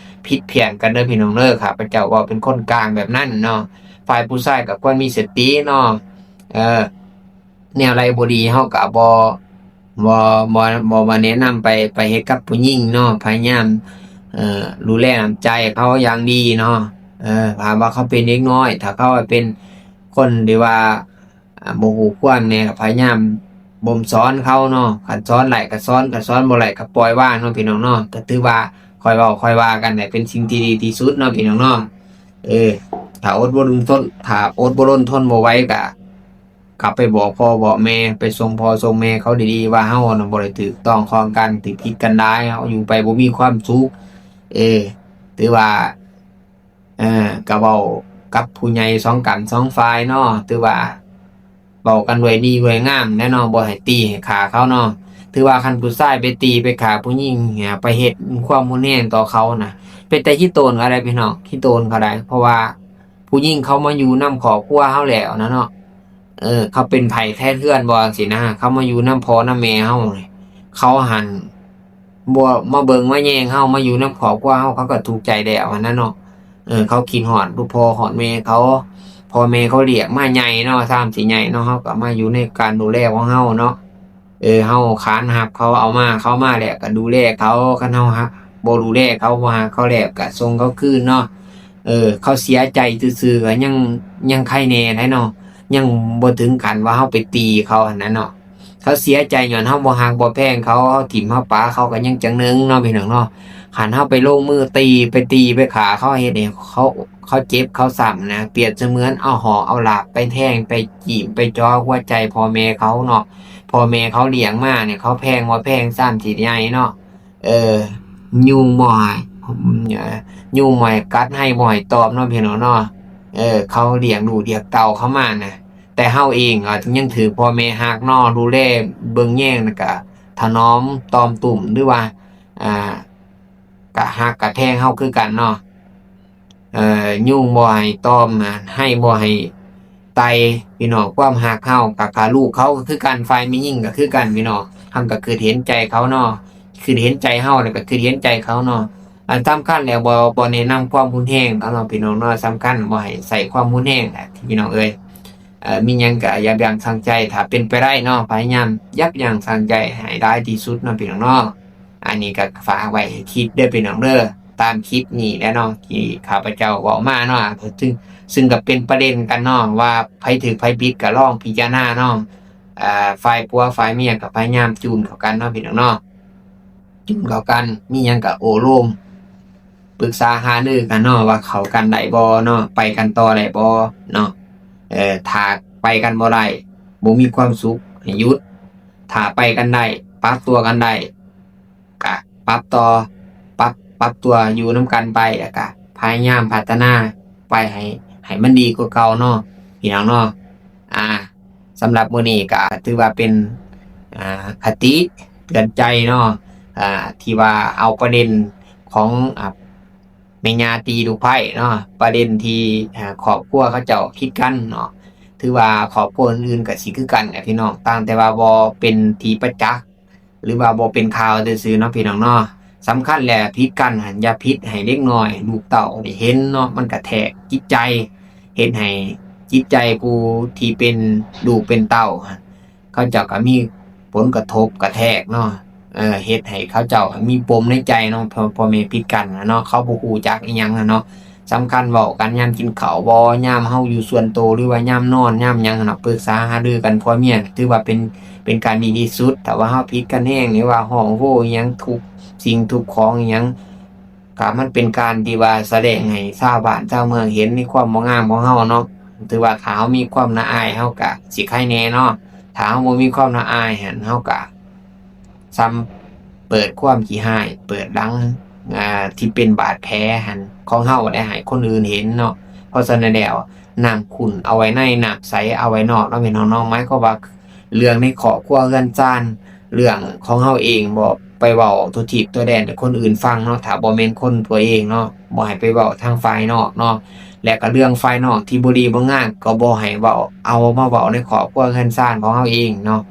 ຜິດພຽນກັນເດີ ພີ່ນ້ອງເດີ. ຂ້າພະເຈົ້າເວົ້າເປັນຄົນກາງແບບນັ້ນເນາະ ຝ່າຍຜູ້ຊາຍກະຄວນມີສະຕິເນາະ ເອີ ແນວໃດບໍ່ດີເຮົາກະບໍ່ ບໍ່ ບໍ່ ບໍ່ ບໍ່ແນະນຳໄປ ໄປເຮັດກັບຜູ້ຍິງເນາະ ພະຍາຍາມ ເອີ ດູແລນ້ຳໃຈເຂົາຢ່າງດີເນາະ. ເອີ ຖ້າວ່າເຂົາເປັນເດັກນ້ອຍ ຖ້າເຂົາເປັນຄົນທີ່ວ່າ ອ່າ ບໍ່ຮູ້ຄວນແດ່ ພະຍາຍາມບົ່ມສອນເຂົາເນາະ ຄັນສອນໄດ້ກະສອນ ຄັນສອນບໍ່ໄດ້ກະປ່ອຍວາງເນາະ ພີ່ນ້ອງເນາະ. ກະຖືວ່າຄ່ອຍເວົ້າຄ່ອຍວ່າກັນແຫຼະ ເປັນສິ່ງທີ່ດີທີ່ສຸດເນາະ ພີ່ນ້ອງເນາະ. ເອີ ຖ້າອົດບໍ່ທົນ ຖ້າອົດບໍ່ທົນທົນບໍ່ໄຫວກະ ກັບໄປບອກພໍ່ບອກແມ່ ໄປສົ່ງພໍ່ສົ່ງແມ່ເຂົາດີໆ ວ່າເຮົານະບໍ່ໄດ້ຖືກຕ້ອງຂ້ອງກັນ ຖືກຜິດກັນຫຼາຍ ເຮົາຢູ່ໄປບໍ່ມີຄວາມສຸກ. ເອີ ຖືວ່າ ເອີ ກະເວົ້າກັບຜູ້ໃຫຍ່ສອງການສອງຝ່າຍເນາະ ຖືວ່າເວົ້າກັນດ້ວຍດີດ້ວຍງາມແຫຼະເນາະ ບໍ່ໃຫ້ຕີໃຫ້ຂ້າເຂົາເນາະ. ຖືວ່າຄັນຜູ້ຊາຍໄປຕີໄປຂ້າຜູ້ຍິງ ໄປເຮັດຄວາມຮຸນແຮງຕໍ່ເຂົານະ ເປັນຕາຂີ້ໂຕນເຂົາໄດ໋ ພີ່ນ້ອງ ຂີ້ໂຕນເຂົາໄດ໋ ເພາະວ່າ ຜູ້ຍິງເຂົາມາຢູ່ນຳຄອບຄົວເຮົາແລ້ວນະເນາະ ເອີ ເຂົາເປັນໃຜແທນເຮືອນບໍ່ ຈັ່ງຊີ້ນະ ເຂົາມາຢູ່ນຳພໍ່ນຳແມ່ເຮົາ ເຂົາຫັ້ນບໍ່ມາເບິ່ງມາແຍງເຮົາ ມາຢູ່ນຳຄອບຄົວເຮົາ ເຂົາກະທຸກໃຈແລ້ວຫັ້ນນະເນາະ. ເອີ ເຂົາຄິດຮອດພໍ່ຮອດແມ່ເຂົາ ພໍ່ແມ່ເຂົາລ້ຽງມາໃຫຍ່ເນາະ ສ່ຳຊິໃຫຍ່ເນາະ ເຮົາກະມາຢູ່ໃນການດູແລຂອງເຮົາເນາະ. ເອີ ເຮົາຂານຮັບເຂົາ ເອົາມາ ເຂົາມາແລ້ວກະດູແລເຂົາ ຄັນເຮົາຮັກ ບໍ່ດູແລເຂົາ ບໍ່ຮັກເຂົາແລ້ວກະສົ່ງເຂົາຄືນເນາະ. ເອີ ເຂົາເສຍໃຈຊື່ໆ ກະຍັງ ຍັງໄຄແນ່ໄດ໋ເນາະ ຍັງບໍ່ເຖິງຂັ້ນວ່າເຮົາໄປຕີເຂົາຫັ້ນນະເນາະ. ເຂົາເສຍໃຈຍ້ອນເຮົາບໍ່ຮັກບໍ່ແພງເຂົາ ເຮົາຖິ້ມເຮົາປະເຂົາກະຍັງຈັ່ງໜຶ່ງເນາະ ພີ່ນ້ອງເນາະ. ຄັນເຮົາໄປລົງມືຕີ ໄປຕີໄປຂ້າເຂົາ ເຮັດໃຫ້ເຂົາ ເຂົາເຈັບເຂົາຊ້ຳນະ ປຽບສະເໝືອນເອົາຫອກເອົາຫຼາບໄປແທງ ໄປຈີ້ມໄປຈໍຫົວໃຈພໍ່ແມ່ເຂົາເນາະ. ພໍ່ແມ່ເຂົາລ້ຽງມານີ້ ເຂົາແພງບໍ່ແພງ ສ່ຳຊິໃຫຍ່ເນາະ ເອີ ຍຸງບໍ່ໃຫ້ ເອີ ຍຸງບໍ່ໃຫ້ກັດ ໄຮບໍ່ໃຫ້ຕອມເນາະ ພີ່ນ້ອງເນາະ. ເອີ ເຂົາລ້ຽງລູກລ້ຽງເຕົ້າເຂົາມານະ ແຕ່ເຮົາເອງອາດຈະຍັງຖືກພໍ່ແມ່ຮັກເນາະ ດູແລເບິ່ງແຍງ ແລ້ວກະຖະໜອມຕອມຕຸ້ມ ຫຼືວ່າ ອ່າ ກະຮັກກະແພງເຮົາຄືກັນເນາະ. ເອີ ຍຸງບໍ່ໃຫ້ຕອມ ໄຮບໍ່ໃຫ້ໄຕ່ ພີ່ນ້ອງ ຄວາມຮັກເຮົາກະ ກະລູກເຂົາກະຄືກັນ ຝ່າຍແມ່ຍິງກະຄືກັນ ພີ່ນ້ອງ. ເຮົາກະຄຶດເຫັນໃຈເຂົາເນາະ ຄຶດເຫັນໃຈເຮົາ ແລ້ວກະຄຶດເຫັນໃຈເຂົາເນາະ. ອັນສຳຄັນແລ້ວ ບໍ່ ບໍ່ແນະນຳຄວາມຮຸນແຮງເນາະ ພີ່ນ້ອງເນາະ ສຳຄັນບໍ່ໃຫ້ໃຊ້ຄວາມຮຸນແຮງແຫຼະ ພີ່ນ້ອງເອີຍ. ເອີ ມີຫຍັງກະຢ່າຢັ້ງຊັ່ງໃຈ ຖ້າເປັນໄປໄດ້ເນາະ ພະຍາຍາມຢັບຢັ້ງຊັ່ງໃຈໃຫ້ຫຼາຍທີ່ສຸດເນາະ ພີ່ນ້ອງເນາະ. ອັນນີ້ກະຝາກໄວ້ໃຫ້ຄິດເດີ ພີ່ນ້ອງເດີ ຕາມຄລິບນີ້ແຫຼະເນາະ ທີ່ຂ້າພະເຈົ້າເວົ້າມາເນາະ ຊຶ່ງ ຊຶ່ງກະເປັນປະເດັນກັນເນາະ ວ່າໃຜຖືກໃຜຜິດກະລອງພິຈາລະນາເນາະ. ອ່າ ຝ່າຍຜົວຝ່າຍເມຍກະພະຍາຍາມຈູນເຂົ້າກັນເນາະ ພີ່ນ້ອງເນາະ ຈູນເຂົ້າກັນ ມີຫຍັງກະໂອ້ລົມ ປຶກສາຫາລືກັນເນາະ ວ່າເຂົ້າກັນໄດ້ບໍ່ເນາະ ໄປກັນຕໍ່ໄດ້ບໍ່ເນາະ. ເອີ ຖ້າໄປກັນບໍ່ໄດ້ ບໍ່ມີຄວາມສຸກ ໃຫ້ຢຸດ ຖ້າໄປກັນໄດ້ ປັບຕົວກັນໄດ້ ກະປັບຕໍ່ ປັບ ປັບຕົວຢູ່ນຳກັນໄປ ແລ້ວກະພະຍາຍາມພັດທະນາໄປໃຫ້ ໃຫ້ມັນດີກວ່າເກົ່າເນາະ ພີ່ນ້ອງເນາະ. ອ່າ ສຳລັບມື້ນີ້ກະຖືວ່າເປັນ ອ່າ ຄະຕິເຕືອນໃຈເນາະ ອ່າ ທີ່ວ່າເອົາປະເດັນຂອງ ອ່າ ແມ່ຍ່າຕີລູກໃພ້ເນາະ ປະເດັນທີ່ ເອີ ຄອບຄົວເຂົາເຈົ້າຜິດກັນເນາະ ຖືວ່າຄອບຄົວອື່ນໆກໍຊິຄືກັນແຫຼະພີ່ນ້ອງ ຕ່າງແຕ່ວ່າບໍ່ເປັນທີ່ປະຈັກ ຫຼືວ່າບໍ່ເປັນຂ່າວຊື່ໆເນາະພີ່ນ້ອງເນາະ. ສຳຄັນແຫຼະ ຜິດກັນຫັ້ນຢ່າຜິດໃຫ້ເດັກນ້ອຍ ລູກເຕົ້າໄດ້ເຫັນເນາະ ມັນກະແທກຈິດໃຈ ເຮັດໃຫ້ຈິດໃຈຜູ້ທີ່ເປັນລູກເປັນເຕົ້າຫັ້ນ ເຂົາເຈົ້າກໍມີຜົນກະທົບກະແທກເນາະ ເອີ ເຮັດໃຫ້ເຂົາເຈົ້າມີປົມໃນໃຈເນາະ ພໍ່ ພໍ່ແມ່ຜິດກັນນະເນາະ ເຂົາບໍ່ຮູ້ຈັກອີ່ຫຍັງນະເນາະ. ສຳຄັນເວົ້າກັນຍາມກິນເຂົ້າບໍ ຍາມເຮົາຢູ່ສ່ວນໂຕ ຫຼືວ່າຍາມນອນ ຍາມຫຍັງຫັ້ນນະ ປຶກສາຫາລືກັນຜົວເມຍ ຖືວ່າເປັນ ເປັນການດີທີ່ສຸດ. ຖ້າວ່າເຮົາຜິດກັນແຮງ ຫຼືວ່າຮ້ອງໂຮອີ່ຫຍັງ ທຸບສິ່ງທຸບຂອງອີ່ຫຍັງ ກໍມັນເປັນການທີ່ວ່າສະແດງໃຫ້ຊາວບ້ານຊາວເມືອງເຫັນໃນຄວາມບໍ່ງາມຂອງເຮົາເນາະ. ຖືວ່າຖ້າເຮົາມີຄວາມລະອາຍ ເຮົາກະຊິໄຄແດ່ເນາະ. ຖ້າເຮົາບໍ່ມີຄວາມລະອາຍຫັ້ນ ເຮົາກະສ່ຳເປີດຄວາມຂີ້ຮ້າຍ ເປີດຫຼັງ ອ່າ ທີ່ເປັນບາດແຜຫັ້ນຂອງເຮົາໄດ້ໃຫ້ຄົນອື່ນເຫັນເນາະ. ເພາະສະນັ້ນແລ້ວ ນ້ຳຂຸ້ນເອົາໄວ້ໃນ ນ້ຳໃສເອົາໄວ້ນອກເນາະ ພີ່ນ້ອງເນາະ. ໝາຍຄວາມວ່າເລື່ອງໃນຄອບຄົວເຮືອນຊານ ເລື່ອງຂອງເຮົາເອງ ບໍ່ໄປເວົ້າທົ່ວທີບທົ່ວແດນໃຫ້ຄົນອື່ນຟັງເນາະ ຖ້າບໍ່ແມ່ນຄົນຕົວເອງເນາະ ບໍ່ໃຫ້ໄປເວົ້າທາງຝ່າຍນອກເນາະ. ແລະກໍເລື່ອງຝ່າຍນອກທີ່ບໍ່ດີບໍ່ງາມ ກໍບໍ່ໃຫ້ເວົ້າ ເອົາມາເວົ້າໃນຄອບຄົວເຮືອນຊານຂອງເຮົາເອງເນາະ.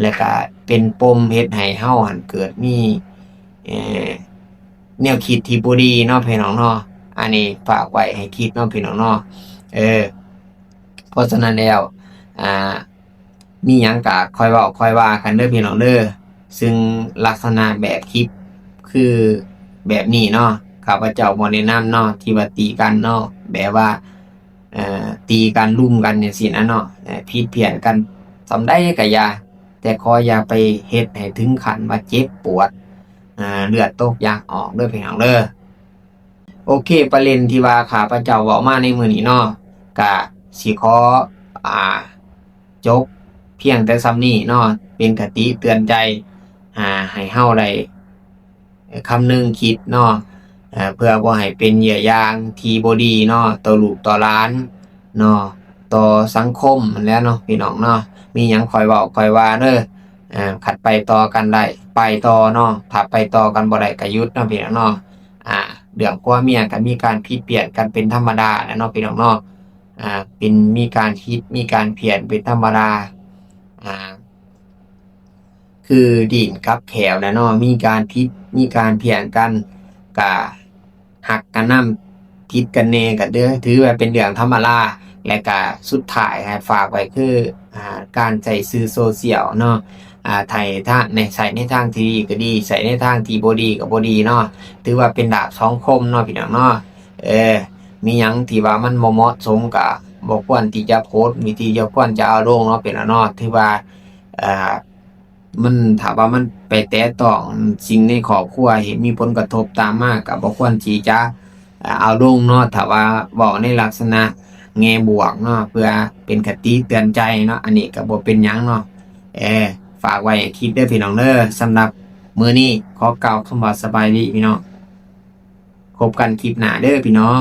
ແລະກະເປັນປົມເຮັດໃຫ້ເຮົາຫັ້ນເກີດມີ ເອີ ແນວຄິດທີ່ບໍ່ດີເນາະ ພີ່ນ້ອງເນາະ. ອັນນີ້ຝາກໄວ້ໃຫ້ຄິດເນາະ ພີ່ນ້ອງເນາະ. ເອີ ເພາະສະນັ້ນແລ້ວ ອ່າ ມີຫຍັງກະຄ່ອຍເວົ້າຄ່ອຍວ່າກັນເດີພີ່ນ້ອງເດີ. ຊຶ່ງລັກສະນະແບບຄລິບຄືແບບນີ້ເນາະ ຂ້າພະເຈົ້າບໍ່ແນະນຳເນາະ ທີ່ວ່າຕີກັນເນາະ ແບບວ່າ ເອີ ຕີກັນລຸມກັນຈັ່ງຊີ້ນະເນາະ. ເອີ ຜິດພຽງກັນສ່ຳໃດກະຢ່າ ແຕ່ຂໍຢ່າໄປເຮັດໃຫ້ເຖິງຂັ້ນວ່າເຈັບປວດ ເອີ ເລືອດຕົກຢາກອອກເດີພີ່ນ້ອງເດີ. ໂອເຄ ປະເດັນທີ່ວ່າຂ້າພະເຈົ້າເວົ້າມາໃນມື້ນີ້ເນາະ ກະຊິຂໍ ອ່າ ຈົບພຽງແຕ່ສ່ຳນີ້ເນາະ ເປັນຄະຕິເຕືອນໃຈ ອ່າ ໃຫ້ເຮົາໄດ້ຄຳນຶງຄິດເນາະ ເພື່ອບໍ່ໃຫ້ເປັນເຫຍື່ອຢ່າງທີ່ບໍ່ດີເນາະ ຕໍ່ລູກຕໍ່ຫຼານເນາະ ຕໍ່ສັງຄົມຫັ້ນແຫຼະເນາະ ພີ່ນ້ອງເນາະ. ມີຫຍັງຄ່ອຍເວົ້າຄ່ອຍວ່າເດີ ຄັນໄປຕໍ່ກັນໄດ້ໄປຕໍ່ເນາະ ຖ້າໄປຕໍ່ກັນບໍ່ໄດ້ກະຢຸດເນາະ ພີ່ນ້ອງເນາະ. ອ່າ ເລື່ອງຜົວເມຍກໍມີການຜິດພຽງກັນເປັນທຳມະດາແຫຼະເນາະ ພີ່ນ້ອງເນາະ. ອ່າ ເປັນ ມີການຜິດມີການພຽງເປັນທຳມະດາ ອ່າ ຄືດີ້ນກັບແຂ້ວແຫຼະເນາະ ມີການຜິດມີການພຽງກັນ ກະຫັກກັນນຳ ຜິດກັນແດ່ ກະຖືວ່າເປັນເລື່ອງທຳມະດາ. ແລະກະສຸດທ້າຍໃຫ້ຝາກໄວ້ຄື ອ່າ ການໃຊ້ສື່ໂຊຊຽວເນາະ ອ່າ ໃຊ້ທາງ ໃຊ້ໃນທາງທີ່ດີກໍດີ ໃຊ້ໃນທາງທີ່ບໍ່ດີກໍບໍ່ດີເນາະ ຖືວ່າເປັນດາບສອງຄົມເນາະ ພີ່ນ້ອງເນາະ. ເອີ ມີຫຍັງທີ່ວ່າມັນບໍ່ເໝາະສົມກໍບໍ່ຄວນທີ່ຈະໂພສ ມີທີ່ຈະຄວນຈະເອົາລົງເນາະ ພີ່ນ້ອງເນາະ. ຖືວ່າ ເອີ ມັນ ຖ້າວ່າມັນໄປແຕະຕ້ອງສິ່ງໃນຄອບຄົວ ເຮັດມີຜົນກະທົບຕາມມາ ກໍບໍ່ຄວນທີ່ຈະ ເອົາລົງເນາະ ຖ້າວ່າເວົ້າໃນລັກສະນະແງ່ບວກເນາະ ເພື່ອເປັນຄະຕິເຕືອນໃຈເນາະ ອັນນີ້ກໍບໍ່ເປັນຫຍັງເນາະ. ເອີ ຝາກໄວ້ໃຫ້ຄິດເດີພີ່ນ້ອງເດີ. ສຳລັບມື້ນີ້ຂໍກ່າວຄຳວ່າສະບາຍດີພີ່ນ້ອງ ພົບກັນຄລິບໜ້າເດີພີ່ນ້ອງ.